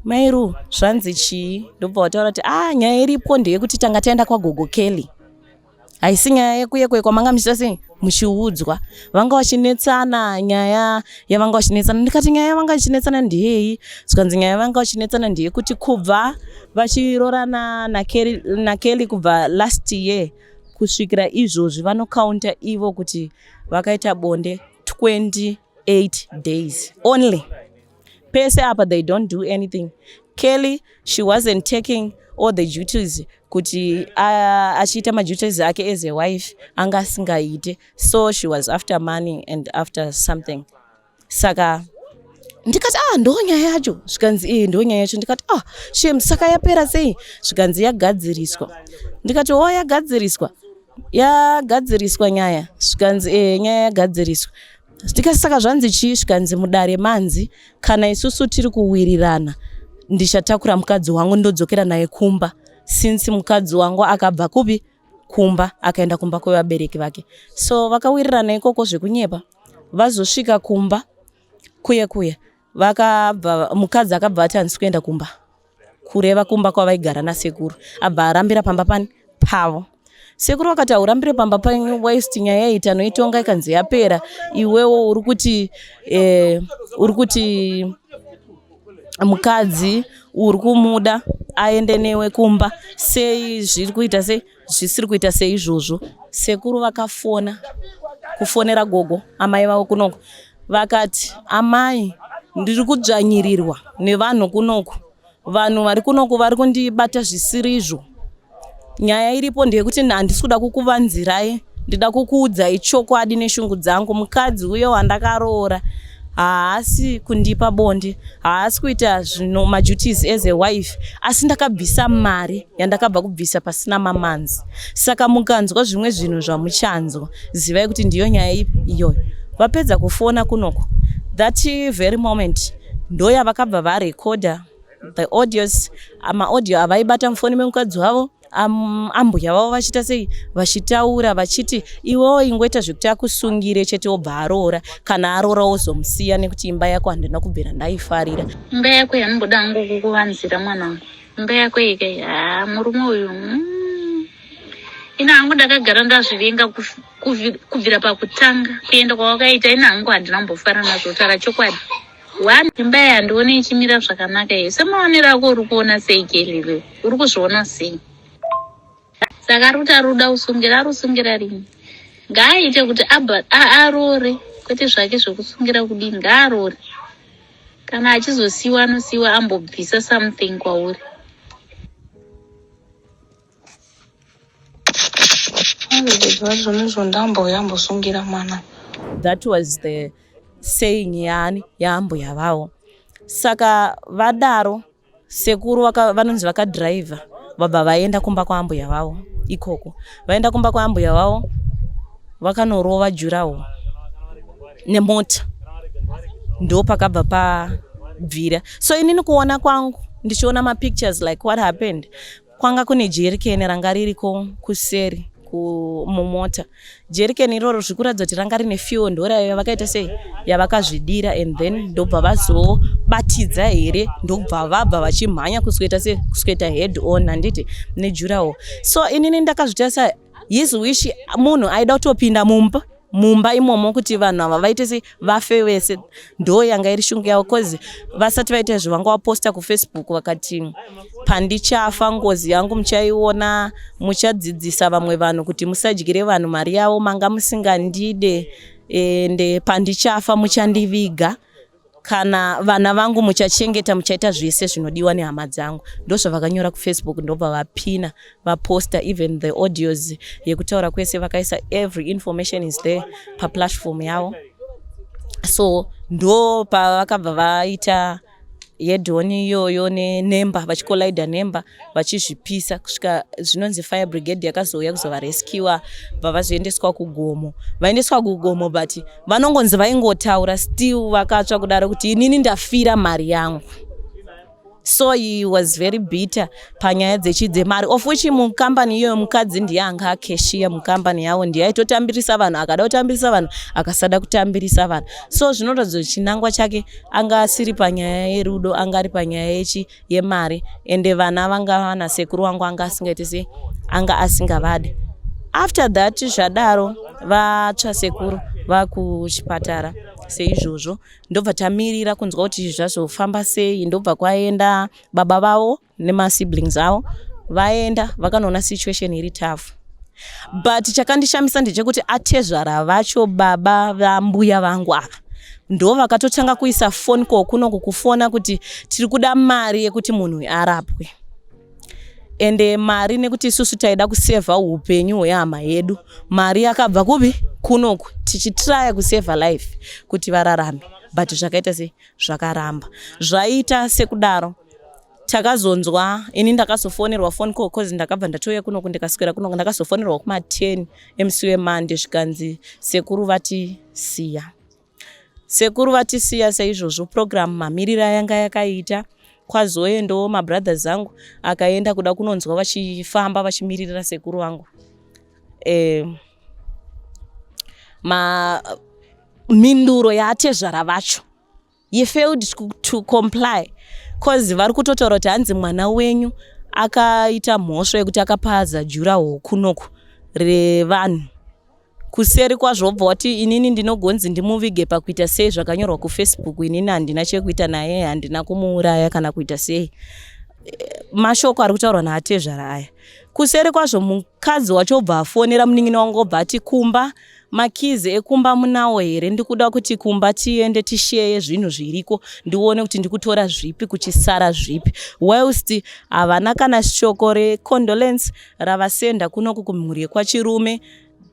"Mairu, zvanzi chii?" Ndobva wataura kuti, "A, ah, nyaya iripo ndeyekuti tanga taenda kwagogo Kelly. Haisi nyaya yekuyekwe kwamanga muchiita sei, muchiudzwa. Vanga vachinetsana, nyaya yavanga vachinetsana." Ndikati, "Nyaya yavanga vachinetsana ndeyei?" Zvikanzi, "Nyaya yavanga vachinetsana ndeyekuti kubva vachirorana naKelly kubva last year kusvikira izvozvi, vanokaunta ivo kuti vakaita bonde 28 days only. Pese apa they don't do anything. Kelly, she wasn't taking all the duties kuti achiita maduties ake as a wife, anga asingaite. So she was after money and after something." Saka ndikati, "Ah, ndo nyaya yacho?" Zvikanzi, "Ee, ndo nyaya yacho." Ndikati, "Ah, shem, saka yapera sei?" Zvikanzi, "Yagadziriswa." Ndikati, "O, yagadziriswa, yagadziriswa nyaya?" Zvikanzi, "E, nyaya yagadziriswa." Ndikati, "Saka zvanzi chii?" Zvikanzi, "Mudare manzi kana isusu tiri kuwirirana, ndichatakura mukadzi wangu ndodzokera naye kumba, since mukadzi wangu akabva kupi, kumba, akaenda kumba kwevabereki vake." So vakawirirana ikoko zvekunyepa. Vazosvika kumba kuye kuye, vakabva, mukadzi akabva ati handisi kuenda kumba, kureva kumba kwavaigara nasekuru. Abva arambira pamba pani pavo. Sekuru vakati, "Haurambire pamba penyu, waist nyaya iyi tanoitonga ikanzi yapera. Iwewo uri kuti uri kuti mukadzi uri kumuda aende newe kumba sei? Zviri kuita sei, zvisiri kuita seizvozvo?" Sekuru vakafona, kufonera gogo, amai vavo kunoko, vakati, "Amai, ndiri kudzvanyirirwa nevanhu kunoku. Vanhu vari kunoku vari kundibata zvisirizvo. Nyaya iripo ndeyekuti handisi kuda kukuvanzirai, ndida kukuudzai chokwadi neshungu dzangu. Mukadzi uyo wandakaroora haasi kundipa bonde, haasi kuita zvino maduties as a wife, asi ndakabvisa mari yandakabva kubvisa pasina mamanzi. Saka mukanzwa zvimwe zvinhu zvamuchanzwa, zivai kuti ndiyo nyaya iyoyo." Vapedza kufona kunoko, that very moment ndo yavakabva varekodha the audios, maaudio avaibata mufoni memukadzi wavo, ambuya vavo vachiita sei, vachitaura vachiti, "Iwewo ingoita zvekuti akusungire chete, wobva aroora. Kana aroora wozomusiya, nekuti imba yako handina kubvira ndaifarira." Imba yako yanomboda hangu kukuvanzira, mwanangu, imba yako ikai. Ha, murume uyu, Ina hangu ndakagara ndazvivenga kubvira pakutanga kuenda kwawakaita. Ina hangu handina kumbofara nazvo, taura chokwadi. One, imba iyi handioni ichimira zvakanaka iyo. Semaonero ako uri kuona sei, Kelly? Uri kuzviona sei? Saka ari kuti ari kuda kusungira, ari kusungira rini? Ngaaite kuti aroore, kwete zvake zvekusungira kudii. Ngaarore, kana achizosiyiwa anosiyiwa ambobvisa something kwauri. Zvonizvo ndamboya ambosungira mwana. That was the saying yaani, yaambuya vavo. Saka vadaro, sekuru vanonzi vakadhiraivha, vabva vaenda kumba kwaambuya vavo ikoko. Vaenda kumba kwaambuya vavo, vakanorova durawall nemota. Ndo pakabva pabvira. So inini kuona kwangu, ndichiona mapictures like what happened, kwanga kune jerikeni ranga ririko kuseri mumota. Jerikeni iroro zviri kuratidza kuti ranga rine fuel, ndo yavakaita sei, yavakazvidira, and then ndobva vazobatidza here, ndobva vabva vachimhanya kusweta sei, kusweta head on, handiti, nedurawall. So inini ndakazvitarisa, his wish, munhu aida kutopinda mumba imomo kuti vanhu ava vaite sei, vafe vese. Ndo yanga iri shungu yavo, cause vasati vaita izvo vanga vaposta kuFacebook vakati, "Pandichafa ngozi yangu muchaiona, muchadzidzisa vamwe vanhu kuti musadyire vanhu mari yavo. Manga musingandide, ende pandichafa muchandiviga." Kana vana vangu muchachengeta, muchaita zvese zvinodiwa nehama dzangu. Ndozvavakanyora kuFacebook, ndobva vapina, vaposta even the audios yekutaura kwese vakaisa. Every information is there paplatform yavo. So ndo pavakabva vaita yedhoni iyoyo nenemba, vachikolaida nemba, vachizvipisa kusvika zvinonzi fire brigade yakazouya kuzovarescua. Bva vazoendeswa kugomo, vaendeswa kugomo, but vanongonzi vaingotaura still vakatsva kudaro kuti, "Inini ndafira mari yangu." So he was very bitter panyaya dzemari, of which mukambani iyoyo mukadzi ndiye anga acashier mukambani yavo, ndiye aitotambirisa vanhu, akada kutambirisa vanhu, akasada kutambirisa vanhu. So zvinoratidza kuti chinangwa chake anga asiri panyaya yerudo, anga ari panyaya yemari. Ende vana vanga vana sekuru wangu anga asingaiti sei, anga asingavadi. After that, zvadaro, vatsva sekuru vakuchipatara seizvozvo, ndobva tamirira kunzwa kuti zvazofamba sei. Ndobva kwaenda baba vavo nemasiblings avo, vaenda vakanoona situation iri tough. But chakandishamisa ndechekuti atezvara vacho, baba vambuya vangu ava, ndo vakatotanga kuisa phone call kunoku, kufona kuti tiri kuda mari yekuti munhu arapwe. Ende mari, nekuti isusu taida kusevha upenyu hwehama yedu, mari yakabva kupi? Kunoku, tichitraya kusevha life kuti vararame. But zvakaita sei? Zvakaramba. Zvaita sekudaro, takazonzwa, ini ndakazofonerwa phone call, cause ndakabva ndatouya kunoku, ndikaswera kunoku. Ndakazofonerwa kuma10 emusi weMonday, zvikanzi sekuru vatisiya, sekuru vatisiya. Saizvozvo program mamiriro ayanga yakaita, kwazoendawo mabrothers angu, akaenda kuda kunonzwa vachifamba vachimiririra sekuru vangu. Ma mhinduro yaatezvara vacho, he failed to comply, cause vari kutotaura kuti hanzi mwana wenyu akaita mhosva yekuti akapaza durawall kunoku revanhu. Kuseri kwazvo obva wati, "Inini ndinogonzi ndimuvige pakuita sei zvakanyorwa kuFacebook? Inini handina chekuita naye, handina kumuuraya kana kuita sei." Mashoko ari kutaurwa naatezvara aya. Kuseri kwazvo mukadzi wacho obva afonera munin'ina wangu, obva ati, "Kumba, makeys ekumba munawo here? Ndikuda kuti kumba tiende tisheye zvinhu zviriko, ndione kuti ndikutora zvipi, kuchisara zvipi." Whilst havana kana shoko recondolence ravasenda kunoku kumhuri yekwachirume.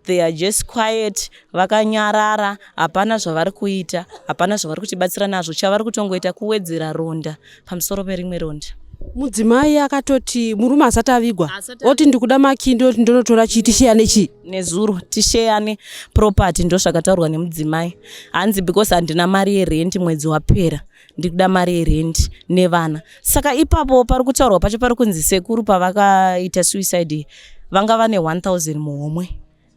They are just quiet, vakanyarara, hapana zvavari kuita, hapana zvavari kutibatsira nazvo. Chavari kutongoita kuwedzera ronda pamusoro perimwe ronda. Mudzimai akatoti murume asati avigwa, oti ndikuda makey, ndoti ndonotora chii, tisheyane chii? Nezuro, tisheyane property, ndo zvakataurwa nemudzimai. Hanzi, "Because handina mari yerendi, mwedzi wapera, ndikuda mari yerendi nevana." Saka ipapo pari kutaurwa pacho, pari kunzi sekuru pavakaita suicide vanga vane 1000 muhomwe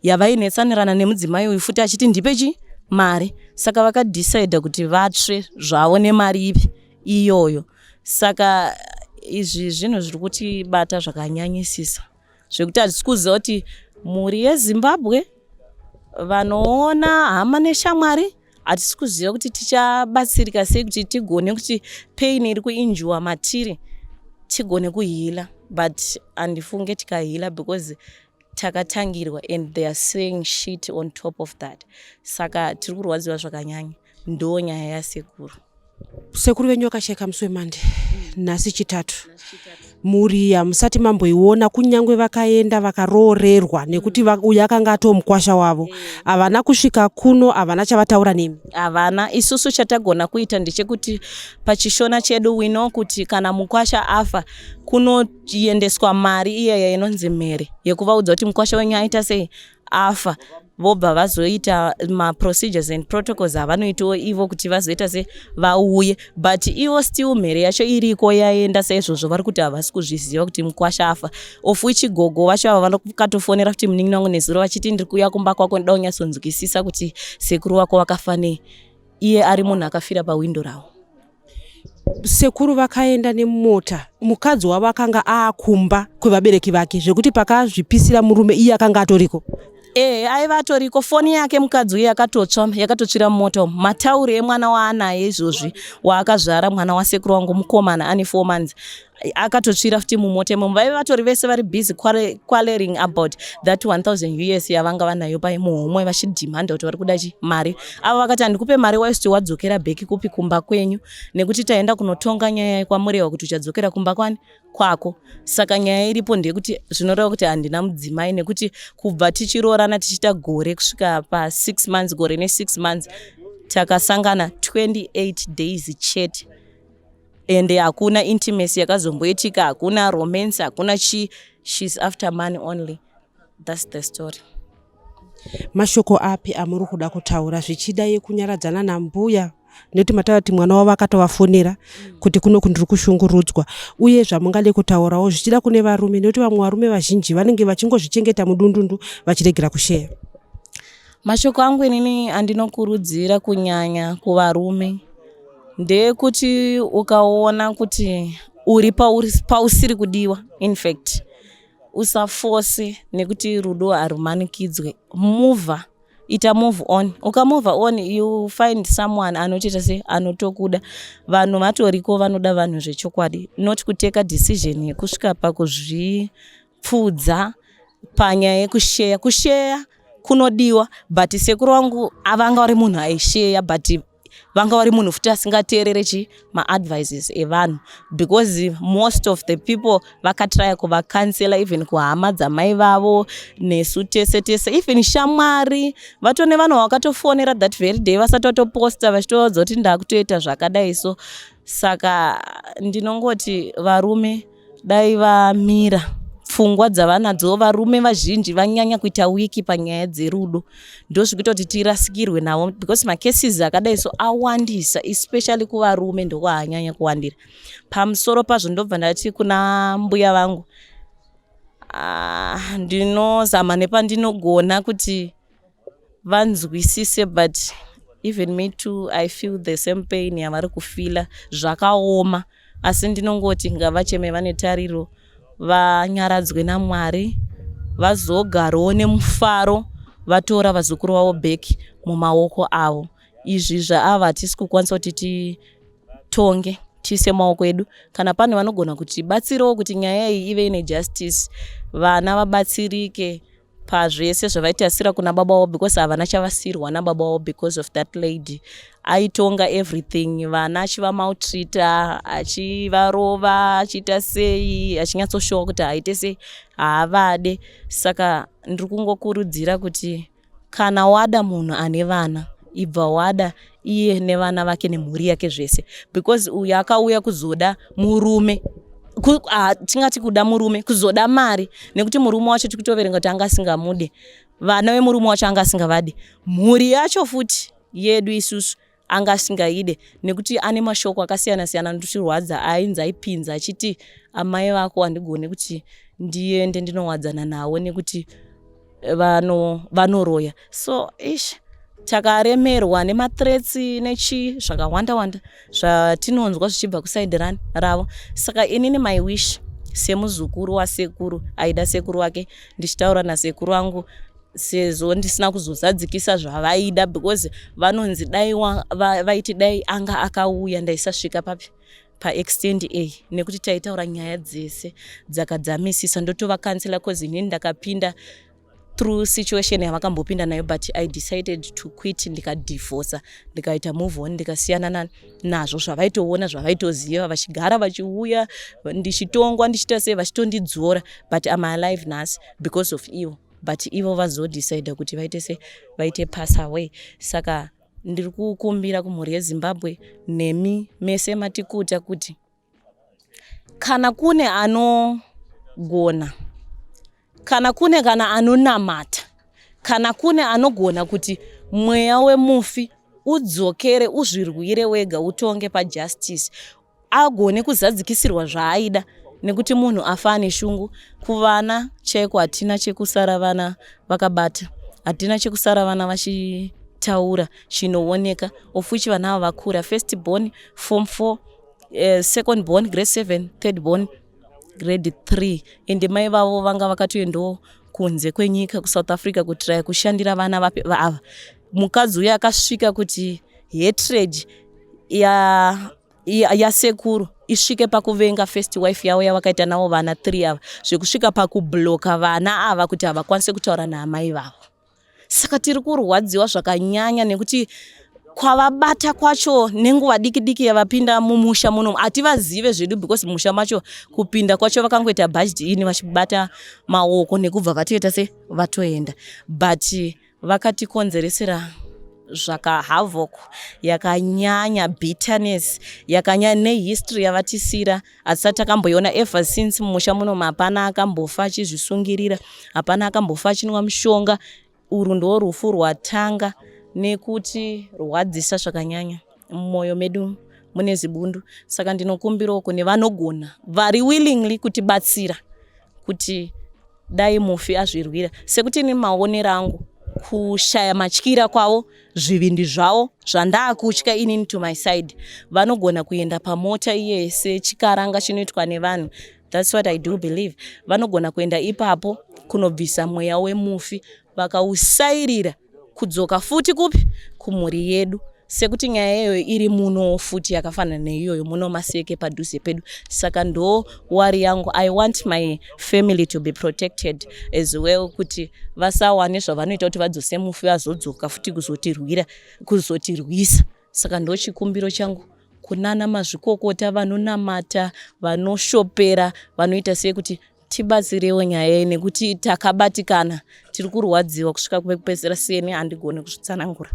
yavainetsanirana nemudzimai uyu futi, achiti ndipe chi mari. Saka vakadhisaidha kuti vatsve zvavo nemari ipi iyoyo. Saka izvi zvinhu zviri kutibata zvakanyanyisisa, zvekuti hatisi kuziva kuti mhuri yeZimbabwe, vanoona, hama neshamwari, hatisi kuziva kuti tichabatsirika sei kuti tigone kuti pain iri kuinjuwa matiri tigone kuheala. But handifunge tikaheala, because takatangirwa and they are saying shit on top of that. Saka tiri kurwadziwa zvakanyanya. Ndo nyaya yasekuru. Sekuru venyu vakashayika musi weMonday, nhasi Chitatu. Mhuri hamusati mamboiona, kunyange vakaenda vakaroorerwa, nekuti uyu akanga atoo mukwasha wavo. Havana kusvika kuno, havana chavataura nemi? Havana. Isusu chatagona kuita ndechekuti pachishona chedu we know kuti kana mukwasha afa, kunoendeswa mari iyaya inonzi mhere, yekuvaudza kuti mukwasha wenyu aita sei, afa. Vobva vazoita maprocedures and protocols avanoitawo ivo kuti vazoita se vauye. But ivo still mhere yacho iriko, yaenda saizvozvo, vari kuti havasi kuzviziva kuti mukwasha afa, of which gogo vacho ava vanokatofonera kuti munin'ina wangu nezuro vachiti, "Ndiri kuuya kumba kwako, ndoda kunyatsonzwisisa kuti sekuru wako wakafa nei," iye ari munhu akafira pawindo ravo. Sekuru vakaenda nemota, mukadzi wavo akanga aakumba kwevabereki vake, zvekuti pakazvipisira murume iye akanga atoriko? E, aiva atoriko. Foni yake mukadzi uye yakatotsva, yakatotsvira mumota umu. Matauri emwana waanaye izvozvi waakazvara, mwana wasekuru wangu, mukomana ane 4 months. Akatotsvira futi mumota imomo. Vaive vatori vese vari busy quarreling about that 1000 US yavanga vanayo pai muhomwe, vachidhimanda kuti vari kuda chi mari. Ava vakati, "Handikupe mari waisiti wadzokera back kupi? Kumba kwenyu, nekuti taenda kunotonga nyaya yekwaMurewa kuti uchadzokera kumba kwani kwako." Saka nyaya iripo ndeyekuti zvinoreva kuti handina mudzimai, nekuti kubva tichiroorana, tichiita gore kusvika pa6 months, gore ne6 months, takasangana 28 days chete, ende hakuna intimacy yakazomboitika, hakuna romance, hakuna chi. She's after money only. That's the story. Mashoko api amuri kuda kutaura, zvichida yekunyaradzana nambuya, nekuti mataura kuti mwana wavo akatovafonera kuti kunoku ndiri kushungurudzwa, uye zvamungade kutaurawo zvichida kune varume, nekuti vamwe varume vazhinji vanenge vachingozvichengeta mudundundu vachiregera kusheya? Mashoko angu inini andinokurudzira kunyanya kuvarume ndeyekuti ukaona kuti uri pausiri kudiwa, infact usaforce, nekuti rudo harumanikidzwe. Move, ita move on. Ukamove on, you find someone anotoita se anotokuda. Vanhu vatoriko vanoda vanhu zvechokwadi, not kuteka decision yekusvika pakuzvipfudza panyaya yekusheya. Kusheya kunodiwa, but sekuru vangu avanga vari munhu aisheya, but vanga vari munhu futi asingateerere chi maadvices evanhu, because most of the people vakatraya kuvacounsela, even kuhama dzamai vavo, nesu tese tese, even shamwari, vatone vanhu vakatofonera that very day vasati vatoposta, vachitovaudza kuti ndakutoita zvakadai. So saka ndinongoti varume dai vamira pfungwa dzavanadzo. Varume vazhinji vanyanya kuita weak panyaya dzerudo, ndozvikuita kuti tirasikirwe navo, because macases akadai so awandisa, especially kuvarume ndokwaanyanya kuwandira. Pamusoro pazvo, ndobva ndati kuna mbuya vangu, ah, ndinozama nepandinogona kuti vanzwisise, but even me too, I feel the same pain yavari kufeela. Zvakaoma, asi ndinongoti ngavacheme vane tariro, vanyaradzwe naMwari, vazogarawo nemufaro, vatora vazukuru vavo back mumaoko avo. Izvi zvaava hatisi kukwanisa kuti titonge, tiise maoko edu. Kana pane vanogona kutibatsirawo kuti nyaya iyi ive ine justice, vana vabatsirike pazvese zvavaitasira kuna baba vavo, because havana chavasirwa nababa vavo because of that lady aitonga everything, vana achivamaltreata, achivarova, achiita sei, achinyatsoshowa kuti haaite sei, haavade. Saka ndiri kungokurudzira kuti kana wada munhu ane vana, ibva wada iye nevana vake nemhuri yake zvese, because uyu akauya kuzoda murume, tingati kuda murume, kuzoda mari, nekuti murume wacho tikutoverenga kuti anga asingamude, vana vemurume wacho anga asingavadi, mhuri yacho futi yedu isusu anga asingaide, nekuti ane mashoko akasiyana siyana anotirwadza ainzi aipinza achiti, "Amai vako handigoni kuti ndiende ndinowadzana navo nekuti vanoroya." So ish, takaremerwa nemathreats nechii zvakawanda wanda zvatinonzwa zvichibva kuside rani ravo. Saka inini my wish semuzukuru wasekuru aida sekuru wake, ndichitaura nasekuru vangu, sezvo ndisina kuzozadzikisa zvavaida, because vanonzi dai vaiti dai anga akauya, ndaisasvika papi paextent a, nekuti taitaura nyaya dzese dzakadzamisisa, ndotovacounsela, cause inini ndakapinda through situation yavakambopinda nayo, but I decided to quit, ndikadivorca, ndikaita move on, ndikasiyana nazvo zvavaitoona, zvavaitoziva, vachigara vachiuya, ndichitongwa, ndichiita sei, vachitondidzora, but am alive nhasi because of ivo. But ivo vazodecida kuti vaite se vaite pass away. Saka ndiri kukumbira kumhuri yeZimbabwe nemi mese matikuta kuti kana kune anogona, kana kune kana anonamata, kana kune anogona kuti mweya wemufi udzokere, uzvirwire wega, utonge pajustice, agone kuzadzikisirwa zvaaida, nekuti munhu afa ane shungu. Kuvana chaiko hatina chekusara vana vakabata, hatina chekusara vana vachitaura chinooneka, of which vana ava vakura: first born form 4, second born grade 7, third born grade 3. Ende mai vavo vanga vakatoendawo kunze kwenyika, kuSouth Africa, kutraya kushandira vana ava. Mukadzi uyo akasvika kuti hatred yasekuru ya Isvike pakuvenga first wife yavo yavakaita navo vana 3 ava, zvekusvika pakubloka vana ava kuti havakwanise kutaura naamai vavo. Saka tiri kurwadziwa zvakanyanya nekuti kwavabata kwacho nenguva diki diki yavapinda mumusha muno hativazive zvedu, because musha macho kupinda kwacho vakangoita budget ini vachibata maoko nekubva vatoita se vatoenda, but vakatikonzeresera zvaka havoc yakanyanya, bitterness yakanyanya nehistory yavatisira. Hatisati takamboiona ever since mumusha muno. Hapana akambofa achizvisungirira, hapana akambofa achinwa mushonga. Urwu ndo rufu rwatanga nekuti rwadzisa zvakanyanya mumwoyo medu mune zibundu. Saka ndinokumbirawo kune vanogona, vari willingly kutibatsira, kuti dai mufi azvirwira, sekuti ini maonero angu, kushaya matyira kwavo, zvivindi zvavo zvandaakutya inini to my side, vanogona kuenda pamota iye sechikaranga chinoitwa nevanhu. That's what I do believe. Vanogona kuenda ipapo kunobvisa mweya wemufi, vakausairira kudzoka futi kupi? Kumhuri yedu, sekuti nyaya iyoyo iri muno futi yakafanana neiyoyo muno Maseke padhuze pedu. Saka ndo worry yangu. I want my family to be protected as well, kuti vasawane zvavanoita kuti vadzose mufi, vazodzoka futi kuzotirwira, kuzotirwisa. Saka ndo chikumbiro changu kunana mazvikokota, vanonamata, vanoshopera, vanoita sei, kuti tibatsirewo nyaya iyi, nekuti takabatikana, tiri kurwadziwa kusvika kwekupedzisira. Seni handigoni kuzvitsanangura.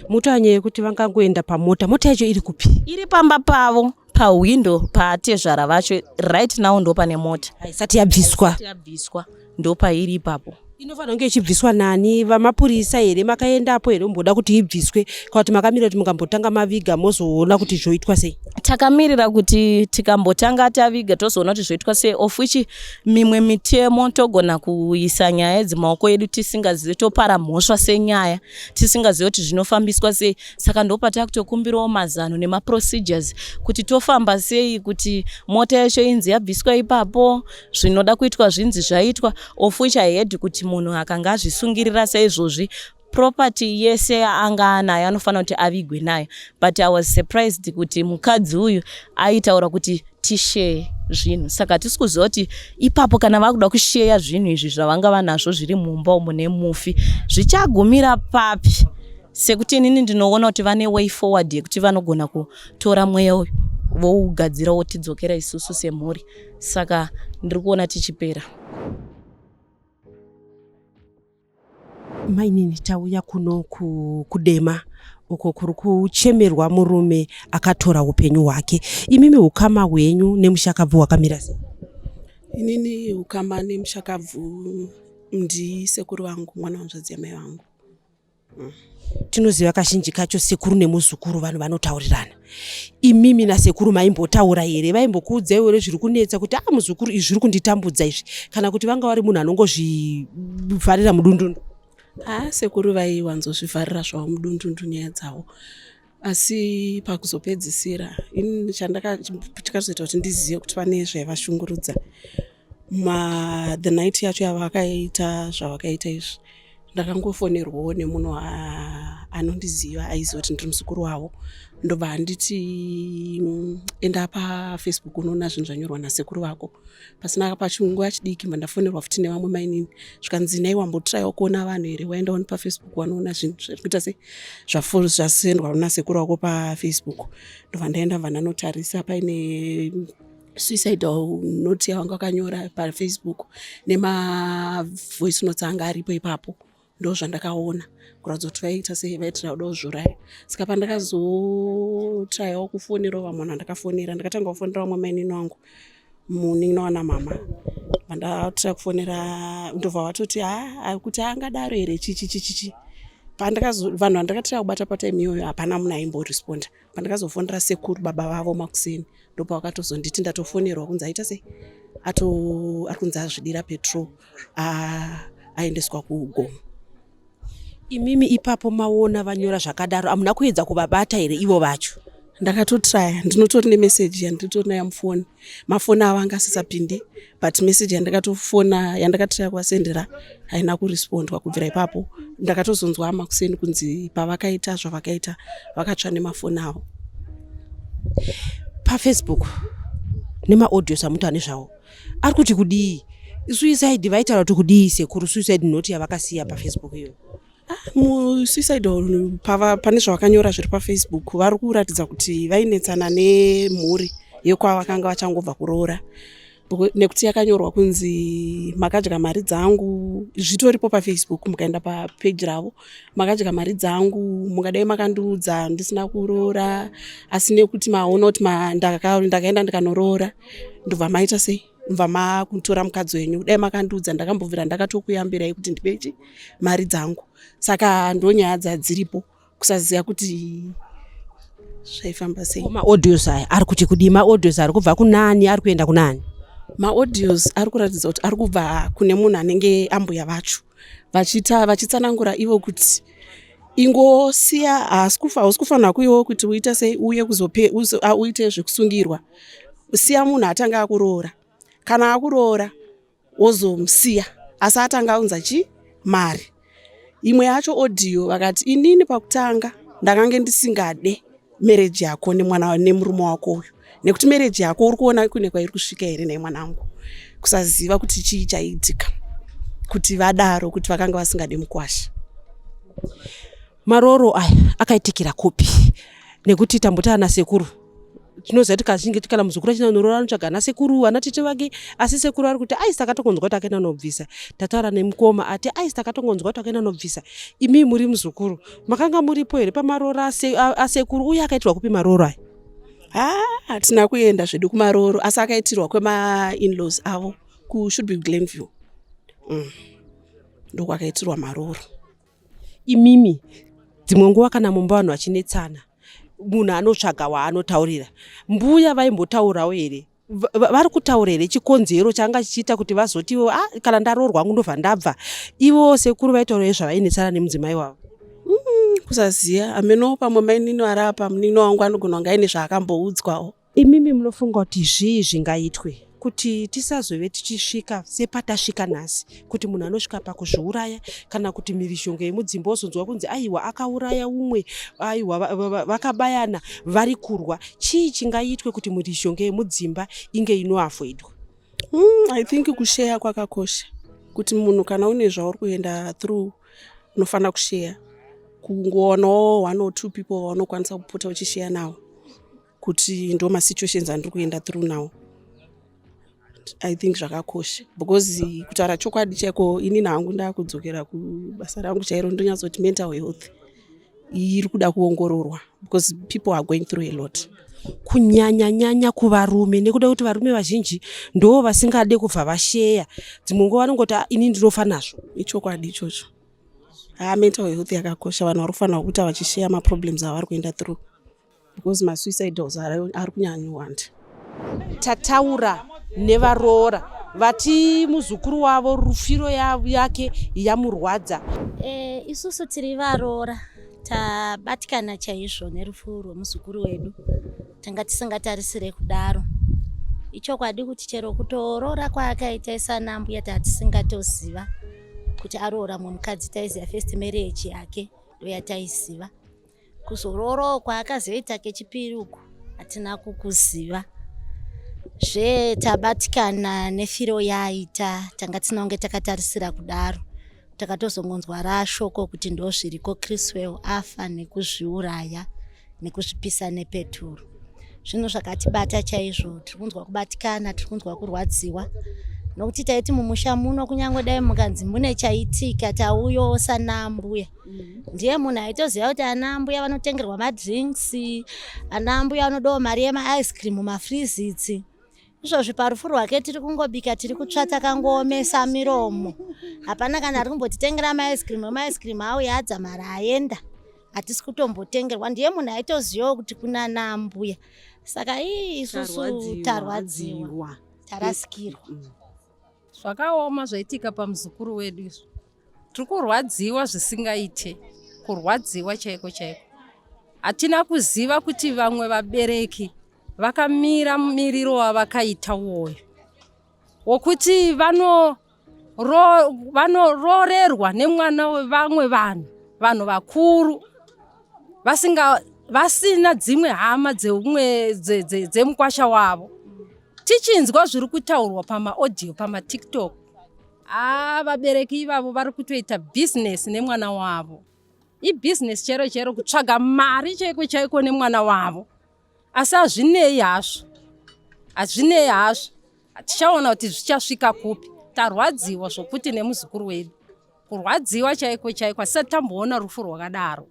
Mutaura nyaya yekuti vangangoenda pamota. Mota yacho iri kupi? Iri pamba pavo, pahwindo paatezvara vacho. Right now ndo pane mota. Haisati yabviswa? Yabviswa, ndo pairi ipapo. Inofanira kunge ichibviswa nani? Vamapurisa here? Makaendapo here mboda kuti ibviswe, kana kuti makamira kuti mukambotanga maviga mozoona kuti zvoitwa sei? Takamirira kuti tikambotanga taviga tozoona kuti zvoitwa sei, of which mimwe mitemo togona kuisa nyaya idzi maoko edu tisingazivi, topara mhosva senyaya tisingazivi kuti zvinofambiswa sei. Saka ndopatakutokumbirawo mazano nemaprocedures kuti tofamba sei kuti mota yacho inzi yabviswa ipapo, zvinoda kuitwa zvinzi zvaitwa, of which I heard kuti munhu akanga azvisungirira saizvozvi, property yese yaanga anayo anofanira kuti avigwe nayo. But I was surprised kuti mukadzi uyu aitaura kuti tishare zvinhu. Saka hatisi kuziva kuti ipapo kana vakuda kusheya zvinhu izvi zvavanga vanazvo zviri mumba umu nemufi, zvichagumira papi, sekuti inini ndinoona kuti vane way forward yekuti vanogona kutora mweya uyu vougadzira wotidzokera isusu semhuri. Saka ndiri kuona tichipera. Mainini, tauya kuno kuDema uko kuri kuchemerwa murume akatora upenyu hwake. Imimi ukama hwenyu nemushakabvu hwakamira sei? Inini ukama nemushakabvu ndisekuru vangu, mwana wanzvadzi yamai vangu. Tinoziva kazhinji kacho sekuru nemuzukuru vanhu vanotaurirana. Imimi nasekuru maimbotaura here? Vaimbokuudzai here zviri kunetsa kuti a ah, muzukuru, izvi zviri kunditambudza izvi, kana kuti vanga vari munhu anongozvivharira mudundundu? Haa, sekuru vaiwanzozvivharira zvavo mudundundu nyaya dzavo, asi pakuzopedzisira ini chakazoita kuti ndizive kuti pane zvaivashungurudza, the night yacho yavakaita zvavakaita izvi, ndakangofonerwawo nemunhu anondiziva, aiziva kuti ndiri muzukuru wavo. Ndobva handiti, "Enda paFacebook unoona zvinhu zvanyorwa nasekuru vako." Pasina pachinguva chidiki mba ndafonerwa futi nevamwe mainini, zvikanzi, "Nai wambotraiwo kuona vanhu here? Waendawo paFacebook wanoona zvinhu zviri kuita sei, zvasendwa nasekuru vako paFacebook?" Ndobva ndaenda, bva ndanotarisa, paine suicidal note yavanga vakanyora paFacebook nemavoice notes anga aripo ipapo. Ndo zvandakaona kuratidza kuti vaiita sei, vaitira kuda kuzviuraya. Saka pandakazotraiwo kufonerawo vamwe vanhu vandakafonera, ndakatanga kufonera vamwe mainini wangu, munin'ina wana mama. Vandatrai kufonera, ndobva vatoti, "Ha, kuti angadaro here?" Chichi chichichi. Vanhu vandakatrai kubata patime iyoyo, hapana munhu aimboresponda. Pandakazofonera sekuru, baba vavo, makuseni, ndopavakatozonditi ndatofonerwa kunzi aita sei, ato ari kunzi azvidira petrol, aendeswa kugomo. Imimi ipapo maona vanyora zvakadaro, hamuna kuedza kuvabata here ivo vacho? Ndakatotraya. Ndinotori nemeseji yanditori nayo mufoni. Mafoni avo anga asisapinde, but meseji yandakatofona, yandakatraya kuvasendera, haina kurespondwa. Kubvira ipapo ndakatozonzwa makuseni kunzi pavakaita zvavakaita vakatsva nemafoni avo. PaFacebook Nemaaudios amuti ane zvawo ari kuti kudii? Suicide vaitaura kuti kudii sekuru? Suicide note yavakasiya paFacebook iyo. Musuicide pava pane zvavakanyora zviri paFacebook, vari kuratidza kuti vainetsana nemhuri yekwavakanga vachangobva kuroora, nekuti yakanyorwa kunzi makadya mari dzangu. Zvitoripo paFacebook, mukaenda papeji ravo. Makadya mari dzangu, mungadai makandiudza ndisina kuroora, asi nekuti maona kuti ndakaenda ndikanoroora, ndobva maita sei, mubva makutora mukadzi wenyu. Dai makandiudza, ndakambobvira ndakatokuyambirai kuti ndipechi mari dzangu. Saka ndonyaya dzadziripo, kusaziva kuti zvaifamba sei. Maaudios aya ari kuti kudii? Maaudios ari kubva kunani, ari kuenda kunani? Maaudios ari kuratidza kuti ari kubva kune munhu anenge ambuya vacho, vachiita vachitsanangura ivo kuti ingosiya, hausi kufanira kuiwo kuti uite sei, uye kuzope uite zvekusungirwa. Siya munhu atanga akuroora, kana akuroora wozomusiya, asi atanga aunza chi mari. Imwe yacho audio vakati, inini pakutanga ndakange ndisingade marriage yako nemwana nemurume wako uyu, nekuti marriage yako uri kuona kune kwairi kusvika here nhai mwanangu? Kusaziva kuti chii chaiitika kuti vadaro, kuti vakanga vasingade mukwasha. Maroro aya akaitikira kupi? Nekuti tamboti ana sekuru, tinoziva kuti kazhinji kana muzukuru achina norora anotsvaga ana sekuru, ana tete vake, asi sekuru ari kuti aisi takatongonzwa kuti akaenda nobvisa. Tataura nemukoma ati aisi takatongonzwa kuti akaenda nobvisa. Imi muri muzukuru, makanga muripo here pamaroro asekuru, uye akaitirwa kupi maroro aya? Ha, hatina kuenda zvedu kumaroro, asi akaitirwa kwemainlaws avo kushould be Glenview. Ndokwakaitirwa maroro. Imimi, dzimwe nguva kana mumba vanhu vachinetsana, munhu anotsvaga waanotaurira. Mbuya vaimbotaurawo here? Vari kutaura here chikonzero changa chichiita kuti vazotiwo, ah, kana ndaroorwa hangu ndobva ndabva? Ivo sekuru vaitaurawo zvavainetsana nemudzimai wavo? Kusaziva hameno, pamwe mainini ari apa, munini wangu anogona kunge aine zvaakamboudzwawo. Imimi munofunga kuti zvii zvingaitwe kuti tisazove tichisvika sepatasvika nhasi, kuti munhu anosvika pakuzviuraya, kana kuti mhirizhonga yemudzimba, wozonzwa kunzi aiwa akauraya umwe, aiwa vakabayana, vari kurwa? Chii chingaitwe kuti mhirizhonga yemudzimba inge inoavoidwa? I think kusheya kwakakosha, kuti munhu kana une zvauri kuenda through unofanira kusheya, kungowanawo one or two people vaunokwanisa kupota uchisheya navo kuti ndo masituations andiri kuenda through now. I think zvakakosha, because kutaura chokwadi chaiko, inini hangu ndakudzokera kubasa rangu chairo, ndonyatsoti mental health iri kuda kuongororwa, because people are going through a lot. Kunyanya-nyanya kuvarume, nekuda kuti varume vazhinji ndo vasingade kubva vasheya. Dzimwe nguva vanongoti, "Ah, ini ndinofa nazvo." Ichokwadi ichocho. Ha, mental health yakakosha. Vanhu vari kufanira kuita vachisheya maproblems avari kuenda through, because masuicidals ari kunyanyowanda. Tataura nevaroora, vati muzukuru wavo rufiro yake yamurwadza. Isusu tiri varoora, tabatikana chaizvo nerufu rwemuzukuru wedu. Tanga tisingatarisire kudaro. Ichokwadi kuti chero kutoorora kwaakaita isana mbuya tatisingatoziva kuti aroora mumwe mukadzi. Taiziva first marriage yake, ndoyataiziva. Kuzororawo kwaakazoita kechipiri uku hatina kukuziva zve. Tabatikana nefiro yaaita, tanga tisina kunge takatarisira kudaro. Takatozongonzwa rashoko kuti ndo zviriko, Chriswell afa nekuzviuraya nekuzvipisa nepeturu. Zvinhu zvakatibata chaizvo. Tiri kunzwa kubatikana, tiri kunzwa kurwadziwa, nokuti taiti mumusha muno kunyange dai mukanzi mune chaitika, tauyowo sanambuya, ndiye munhu aitoziva kuti ana mbuya vanotengerwa madrinks, ana mbuya vanodawo mari yemaice cream, mafreezits. Izvozvi parufu rwake tiri kungobika, tiri kutsva, takangoomesa miromo. Hapana kana ari kumbotitengera maice cream. Maice cream auya adzamara aenda, hatisi kutombotengerwa. Ndiye munhu aitozivawo kuti kuna nambuya, saka ii isusu tarwadziwa, tarasikirwa. Zvakaoma zvaitika pamuzukuru wedu izvo. Tiri kurwadziwa zvisingaite, kurwadziwa chaiko chaiko. Hatina kuziva kuti vamwe vabereki vakamira mumiriro wavakaita uwoyo wokuti vanoroorerwa nemwana wevamwe vanhu, vanhu vakuru vasinga vasina dzimwe hama dzeumwe dzemukwasha wavo. Tichinzwa zviri kutaurwa pamaaudio pamaTikTok, haa vabereki ivavo vari kutoita bhizinesi nemwana wavo. Ibhizinesi chairo chairo, kutsvaga mari chaiko chaiko nemwana wavo. Asi hazvinei hazvo, hazvinei hazvo, tichaona kuti zvichasvika kupi. Tarwadziwa zvokuti nemuzukuru wedu, kurwadziwa chaiko chaiko, asisati tamboona rufu rwakadaro.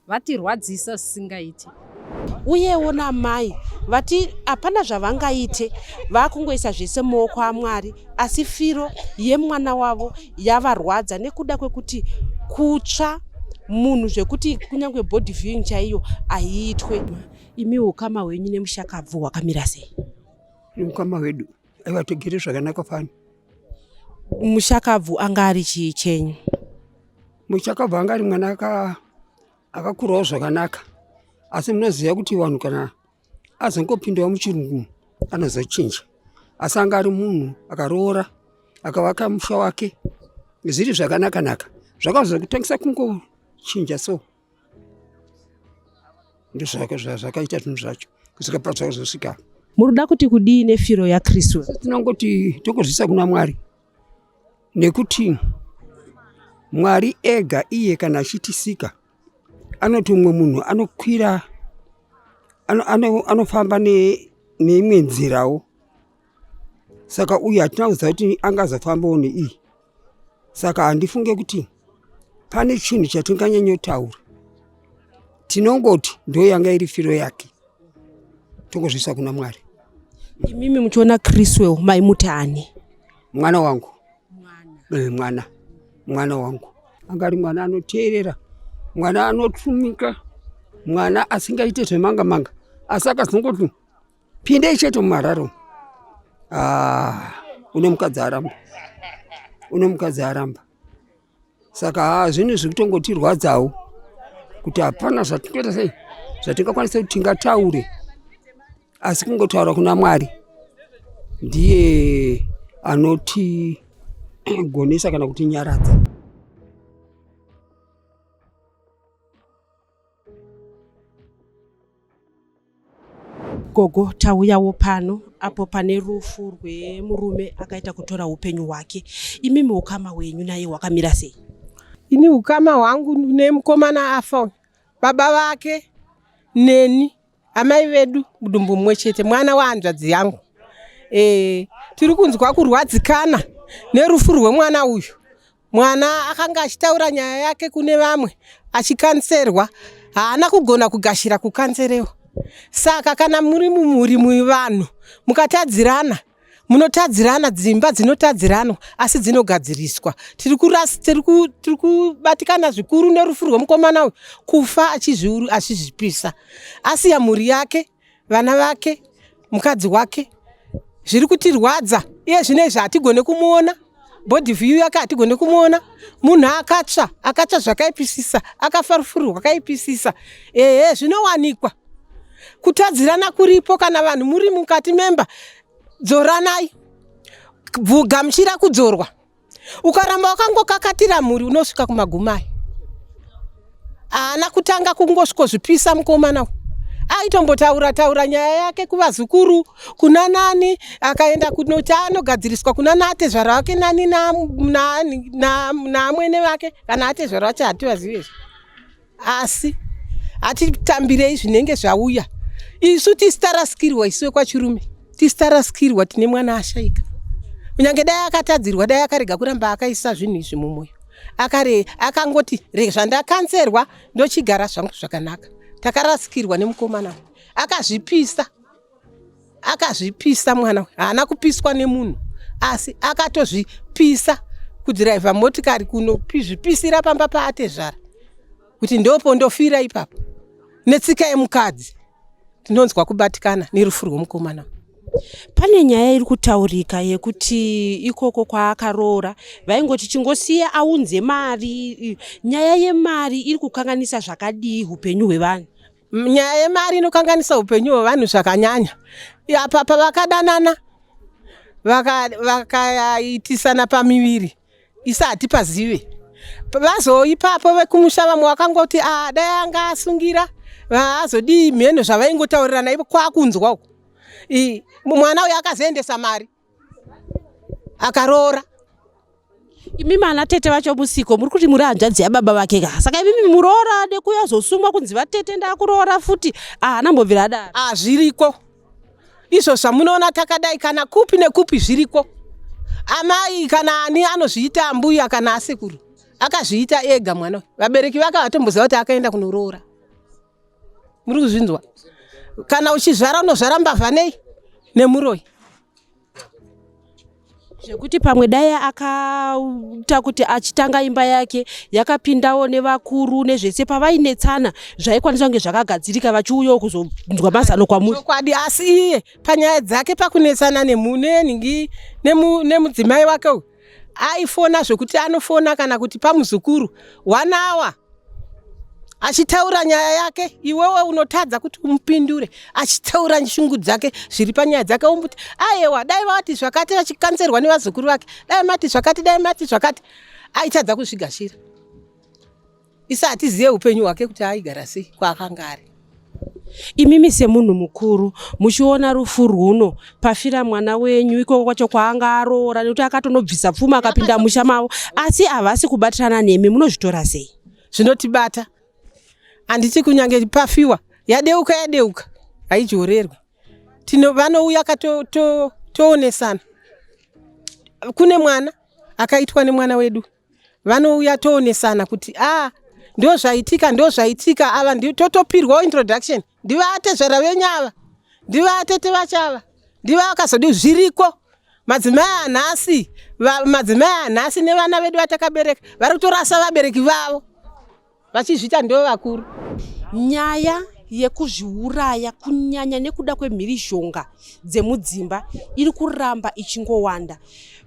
Vatirwadzisa zvisingaiti. Uyewo namai vati hapana zvavangaite, vakungoisa zvese mumaoko aMwari, asi firo yemwana wavo yavarwadza nekuda kwekuti kutsva munhu zvekuti kunyange body viewing chaiyo haiitwe. Imi ukama hwenyu nemushakabvu hwakamira sei? Ukama hwedu aiwa tigere zvakanaka fani. Mushakabvu anga ari chii chenyu? Mushakabvu anga ari mwana akakurawo zvakanaka, asi munoziva kuti vanhu kana azongopindawo muchirungu anozochinja, asi anga ari munhu akaroora akavaka musha wake zviri zvakanaka naka, zvakazokutangisa kungochinja so ndozvakaita zvinhu zvacho kusvika pazvakazosvika. Muruda kuti kudii nefiro yaKristu? Tinongoti tongozviisa kuna Mwari, nekuti Mwari ega iye kana achitisika anoti umwe munhu anokwira anofamba neimwe nzirawo, saka uyu hatina kuziva kuti angazofambawo neiyi, saka handifunge kuti pane chinhu chatinganyanyotaura. Tinongoti ndo yanga iri firo yake, tongozviisa kuna Mwari. Imimi muchiona Chriswell maimuti ani? Mwana wangu. Mwana mwana wangu anga ari mwana anoteerera, mwana anotumika, mwana asingaite zvemanga manga, asi akazongoti pindei chete mumararo, ah, une mukadzi aramba, une mukadzi aramba. Saka haa zvinhu zviri kutongotirwadzawo kuti hapana zvatingaita sei zvatingakwanisa kuti tingataure, asi kungotaura kuna Mwari ndiye anotigonesa kana kutinyaradza. Gogo tauyawo pano apo pane rufu rwemurume akaita kutora upenyu hwake. Imimi ukama hwenyu naye hwakamira sei? Ini ukama hwangu nemukomana afa uyu, baba vake neni amai vedu mudumbu mumwe chete, mwana wahanzvadzi yangu. Tiri kunzwa kurwadzikana nerufu rwemwana uyu. Mwana akanga achitaura nyaya yake kune vamwe achikanserwa, haana kugona kugashira kukanserewa. Saka kana muri mumhuri muvanhu mukatadzirana, munotadzirana, dzimba dzinotadziranwa asi dzinogadziriswa. Tiri kubatikana zvikuru nerufu rwemukomana uyu, kufa achizvipisa, asiya mhuri yake, vana vake, mukadzi wake. Zviri kutirwadza iye zvino izvi, hatigone kumuona body view yake, hatigone kumuona. Munhu akatsva, akatsva zvakaipisisa, akafa rufu rwakaipisisa. Ehe, zvinowanikwa kutadzirana kuripo. Kana vanhu muri mukati memba, dzoranai, gamuchira kudzorwa. Ukaramba wakangokakatira mhuri unosvika kumagumai. Haana kutanga kungosvikozvipisa mukomana, aitombotaura taura nyaya yake kuvazukuru, kuna nani, akaenda kunoti anogadziriswa kuna naatezvara vake nani naamwene vake, kana atezvara vacho hativazive, asi hatitambirei zvinenge zvauya. Isu tisi tarasikirwa, isu vekwachirume tisi tarasikirwa, tine mwana ashaika. Kunyange dai akatadzirwa, dai akarega kuramba akaisa zvinhu izvi mumwoyo, akangoti zvandakanzerwa ndochigara zvangu zvakanaka. Takarasikirwa nemukomana, akazvipisa, akazvipisa mwana. Haana kupiswa nemunhu, asi akatozvipisa kudhiraivha motikari kunozvipisira pamba paatezvara kuti ndopo ndofira ipapo, netsika yemukadzi. Tinonzwa kubatikana nerufu rwemukomana. Pane nyaya iri kutaurika yekuti ikoko kwaakaroora vaingoti chingosiya aunze mari. Nyaya yemari iri kukanganisa zvakadii upenyu hwevanhu? Nyaya yemari inokanganisa upenyu hwevanhu zvakanyanya. Apa pavakadanana vakaitisana pamiviri isa hatipazive, vazoipapo vekumusha vamwe vakangoti a dai anga asungira vaazodii mheno zvavaingotaurirana ivo kwakunzwa uko. Mwana uyo akazoendesa mari akaroora. Imimi ana tete vacho musiko muri kuti muri hanzvadzi yababa vake ka, saka imimi muroora nekuyazosumwa kunzi vatete ndakuroora futi, haana mbobvira adaro. Ah, zviriko izvo zvamunoona takadai, kana kupi nekupi zviriko. Amai kana ani anozviita ambuya kana asekuru akazviita ega mwana uyu, vabereki vake havatomboziva kuti akaenda kunoroora. Muri kuzvinzwa? Kana uchizvara unozvara mbavha nei nemuroyi. Zvekuti pamwe dai akaita kuti achitanga imba yake yakapindawo nevakuru nezvese, pavainetsana zvaikwanisa kunge zvakagadzirika, vachiuyawo kuzonzwa mazano kwamuri. Chokwadi, asi iye panyaya dzake pakunetsana nenhingi nemudzimai wake uyu, aifona zvekuti anofona kana kuti pamuzukuru 1 hour achitaura nyaya yake, iwewe unotadza kuti umupindure, achitaura shungu dzake zviri panyaya dzake, umuti ayewa, dai vati zvakati, vachikanzerwa nevazukuru vake, dai mati zvakati, dai mati zvakati, aitadza kuzvigashira. Isa hatizive upenyu hwake kuti aigara sei kwaakanga ari. Imimi semunhu mukuru muchiona rufu rwuno pafira mwana wenyu ikoko kwacho kwaanga aroora, nekuti akatonobvisa pfuma akapinda musha mavo, asi havasi kubatirana nemi, munozvitora sei? Zvinotibata, handiti kunyange pafiwa yadeuka yadeuka haidyorerwi. Tino vanouya toonesana to, kune mwana akaitwa nemwana wedu, vanouya toonesana kuti a ah, ndo zvaitika, ndo zvaitika, ava totopirwawo introduction, ndivatezvara venyu ava, ndivatete vacho ava, ndiva vakazodi. Zviriko madzimai anhasi, madzimai anhasi nevana vedu vatakabereka vari kutorasa vabereki vavo vachizviita ndo vakuru. Nyaya yekuzviuraya kunyanya nekuda kwemhirizhonga dzemudzimba iri kuramba ichingowanda.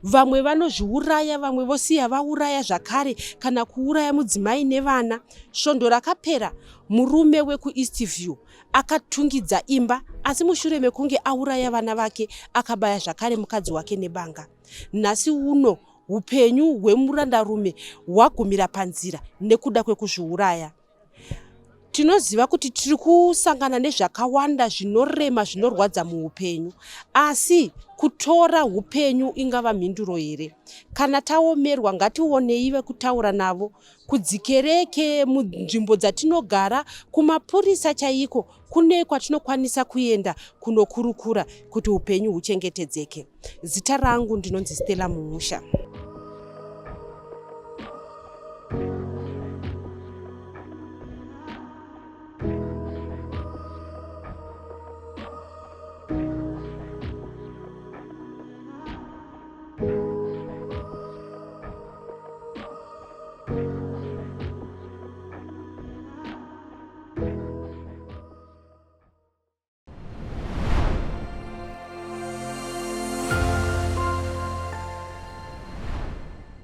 Vamwe vanozviuraya, vamwe vosiya vauraya zvakare, kana kuuraya mudzimai nevana. Svondo rakapera murume wekuEastview akatungidza imba, asi mushure mekunge auraya vana vake akabaya zvakare mukadzi wake nebanga. Nhasi uno upenyu hwemurandarume hwagumira panzira nekuda kwekuzviuraya. Tinoziva kuti tiri kusangana nezvakawanda zvinorema zvinorwadza muupenyu, asi kutora upenyu ingava mhinduro here? Kana taomerwa ngationei vekutaura navo kudzikereke, munzvimbo dzatinogara, kumapurisa chaiko, kune kwatinokwanisa kuenda kunokurukura kuti upenyu huchengetedzeke. Zita rangu ndinonzi Stella Mumusha.